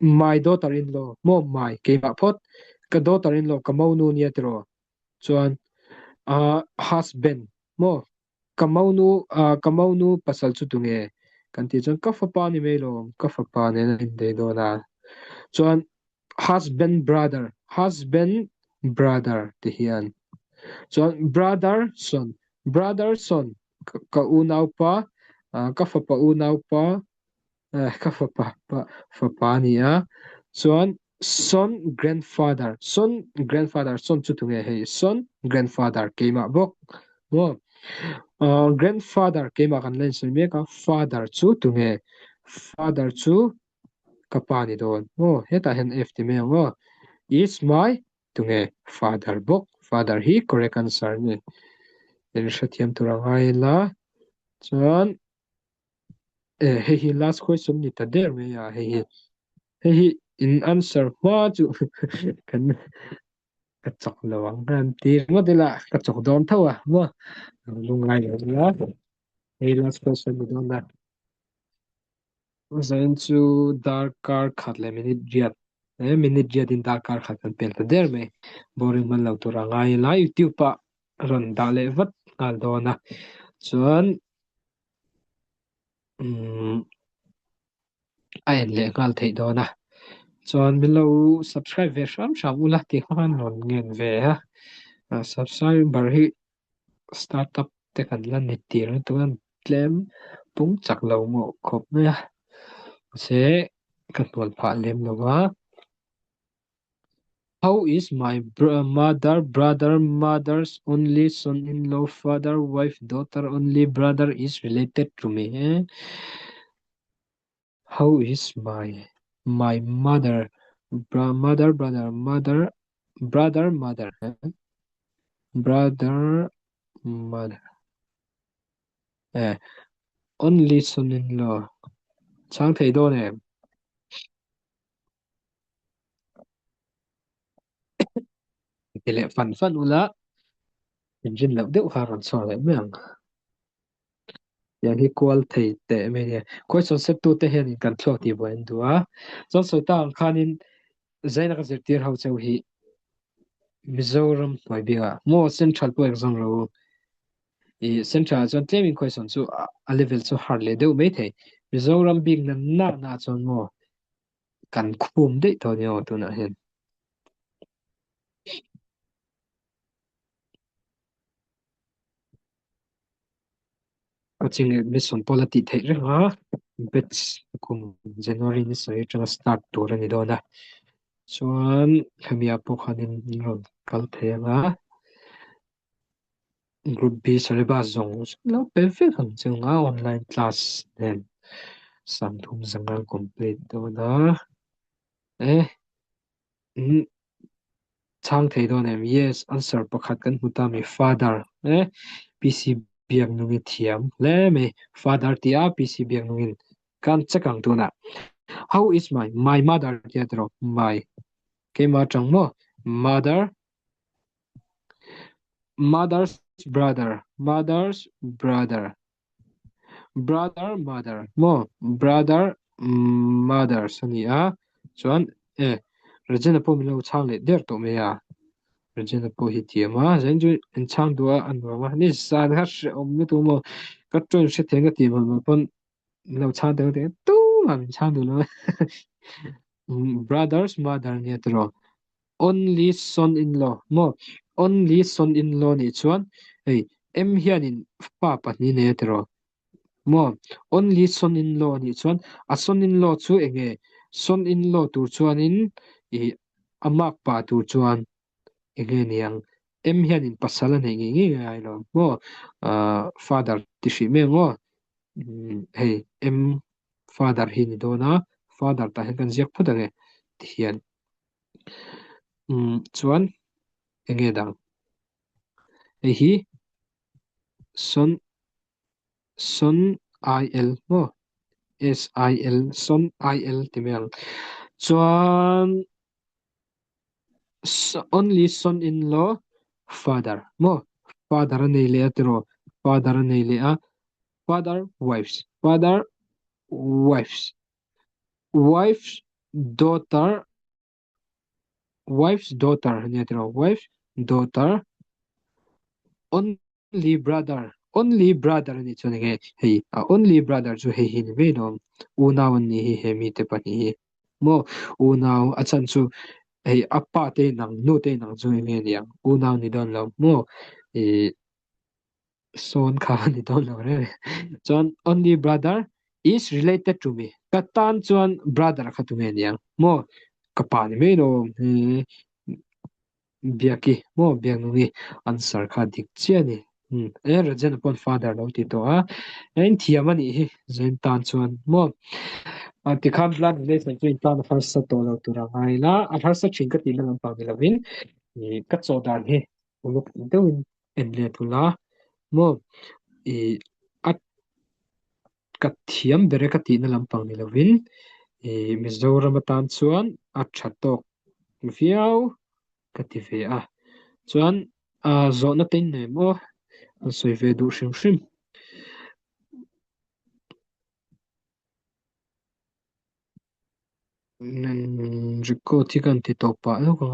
My daughter in law maw my keimah phawt ka daughter in law ka monu nia tiraw chuan ah husband maw ka monu ah ka monu pasal chu tunge kan tih chuan ka fapa ni mai lawm ka fapa nen a inbei dawn a chuan husband brother husband brother ti hian chuan brother son brother son ka unaupa ah ka fapa unaupa Ka fapa pa fapa a ni a, chuan son grandfather, son grandfather, son chu tunge hei, son grandfather keimah bawk maw? Grandfather keimah kan la insawi mek a, father chu tunge? Father chu ka pa ni dawn maw? Hetah hian F ti mai ang aw, is my tunge? Father bawk, father hi correct answer a ni. In hrethiam tur a ngai ila, chuan Hei hi last question ni ta der mai a hei hi hei hi in answer hma chu kan ka chak lo ang han ti ringawt ila ka chawk dawn tho a maw lungngai lo ila hei last question ni dawn a zain chu darkar khat leh minute riat he minute riat in darkar khat kan pel ta der mai boring hman lo tur a ngai ila youtube ah rawn dah leh vat nghal dawn a chuan Umm a en leh nghal theih dawn a chuan min lo subscribe ve hram hram ula tih kha an rawn ngen ve a subscriber hi startup te kan la ni tir a chuan tlem pung chak lo mawh khawp mai a mahse ka hnual phah lem lo va. How is my mother, brother, mother's only son-in-law, father, wife, daughter, only brother is related to me? Eh? How is my my mother, bro mother, brother, mother, brother, mother, eh? Brother, mother, eh? Only son-in-law. Chhang thei dawn em? Ti leh fan fan ula inrin loh deuh kha a rawn chhuak leh mai ang. Tiang hi kual thei teh mai nia. Question set tu te hianin kan thluak tih buai an duh a. Chuan sawi tak ang khanin Zaina ka zirtir ho cheu hi Mizoram hnuai bikah maw Central pawh exam ro u. I Central ah chuan tlemin question chu a level chu hard leh deuh mai thei. Mizoram bik na na na chuan maw Kan khum daih tawh nia aw tunah hian. Coaching admission pawh la tih theih reng a, batch kum January ni sawi atanga start tur a ni dawn a. Chuan hemi ah pawh khanin an rawn kal thei ang a. Group B syllabus zawng zawng lo pe vek ang chu nga online class nen 30 zanga complete dawn a eh chhang thei dawn em yes answer pakhat kan hmu ta mai father eh PC biak nungi thiam hle mai father tih a PC biak nungin kan check ang tunah how is my my mother tia tiraw my keimah atang maw mother Mother's brother, mother's brother, brother mother maw brother mother's a ni a chuan e Regina pawh min lo chhang leh der tawh mai a Regina pawh hi thiam a zain chu in chhang duh a a nuam a ni zan kha hrehawm lutuk maw ka train hre thei ka tih mawlh mawlh pawn min lo chhang deuh deuh tumah min chhang duh lo a brother's mother nia tiraw Only son in law maw? Only son in law nih chuan hei M hianin pa pahnih nei a tiraw maw? Only son in law nih chuan a son in law chu eng nge? Son in law tur chuanin ih a mark pa tur chuan eng nge ni ang? M hianin pasal a neih ngei ngei ngai lo maw? Ahh father ti hrih mai ang aw. Hei M father hi ni dawn a, father tah hian kan ziak phawt ang e ti hian. Umm chuan enge dang? Hei hi son son I L maw? S I L son I L ti mai ang. Chuan only son in law father maw? Father a nei leh a tiraw? Father a nei leh a father wives father wives wife's daughter Wife's daughter ania tiraw wife daughter only brother only brother anih chuan enge hei a only brother chu hei hi ni mai lawm unau an nih hi he mite pahnih hi maw unau a chhan chu hei a pa te inang nu te inang chu enge aniang unau ni dawn lo maw ih sawn kha a ni dawn lo reng reng. Chuan only brother is related to me. Ka tan chuan brother kha tunge niang maw ka pa ni mai lo Biaki maw Biaknungi answer kha dik chiah a ni. E Rajen pawn father lo ti tawh a in thiam a nih hi Zain tan chuan maw tikhan blood relation chu in tan a harsa tawh lo tur a ngai la a harsa thin ka tihna lampang ni lovin ka chaw dan hi uluk deuhin en let ula maw ih a ka thiam ber e ka tihna lampang ni lovin ih Mizoram atan chuan a tha tawk viau ka ti ve a chuan ah zawhna te in nei maw an sawi ve duh hrim hrim. Record hi ka han ti tawp pah lawk ang a.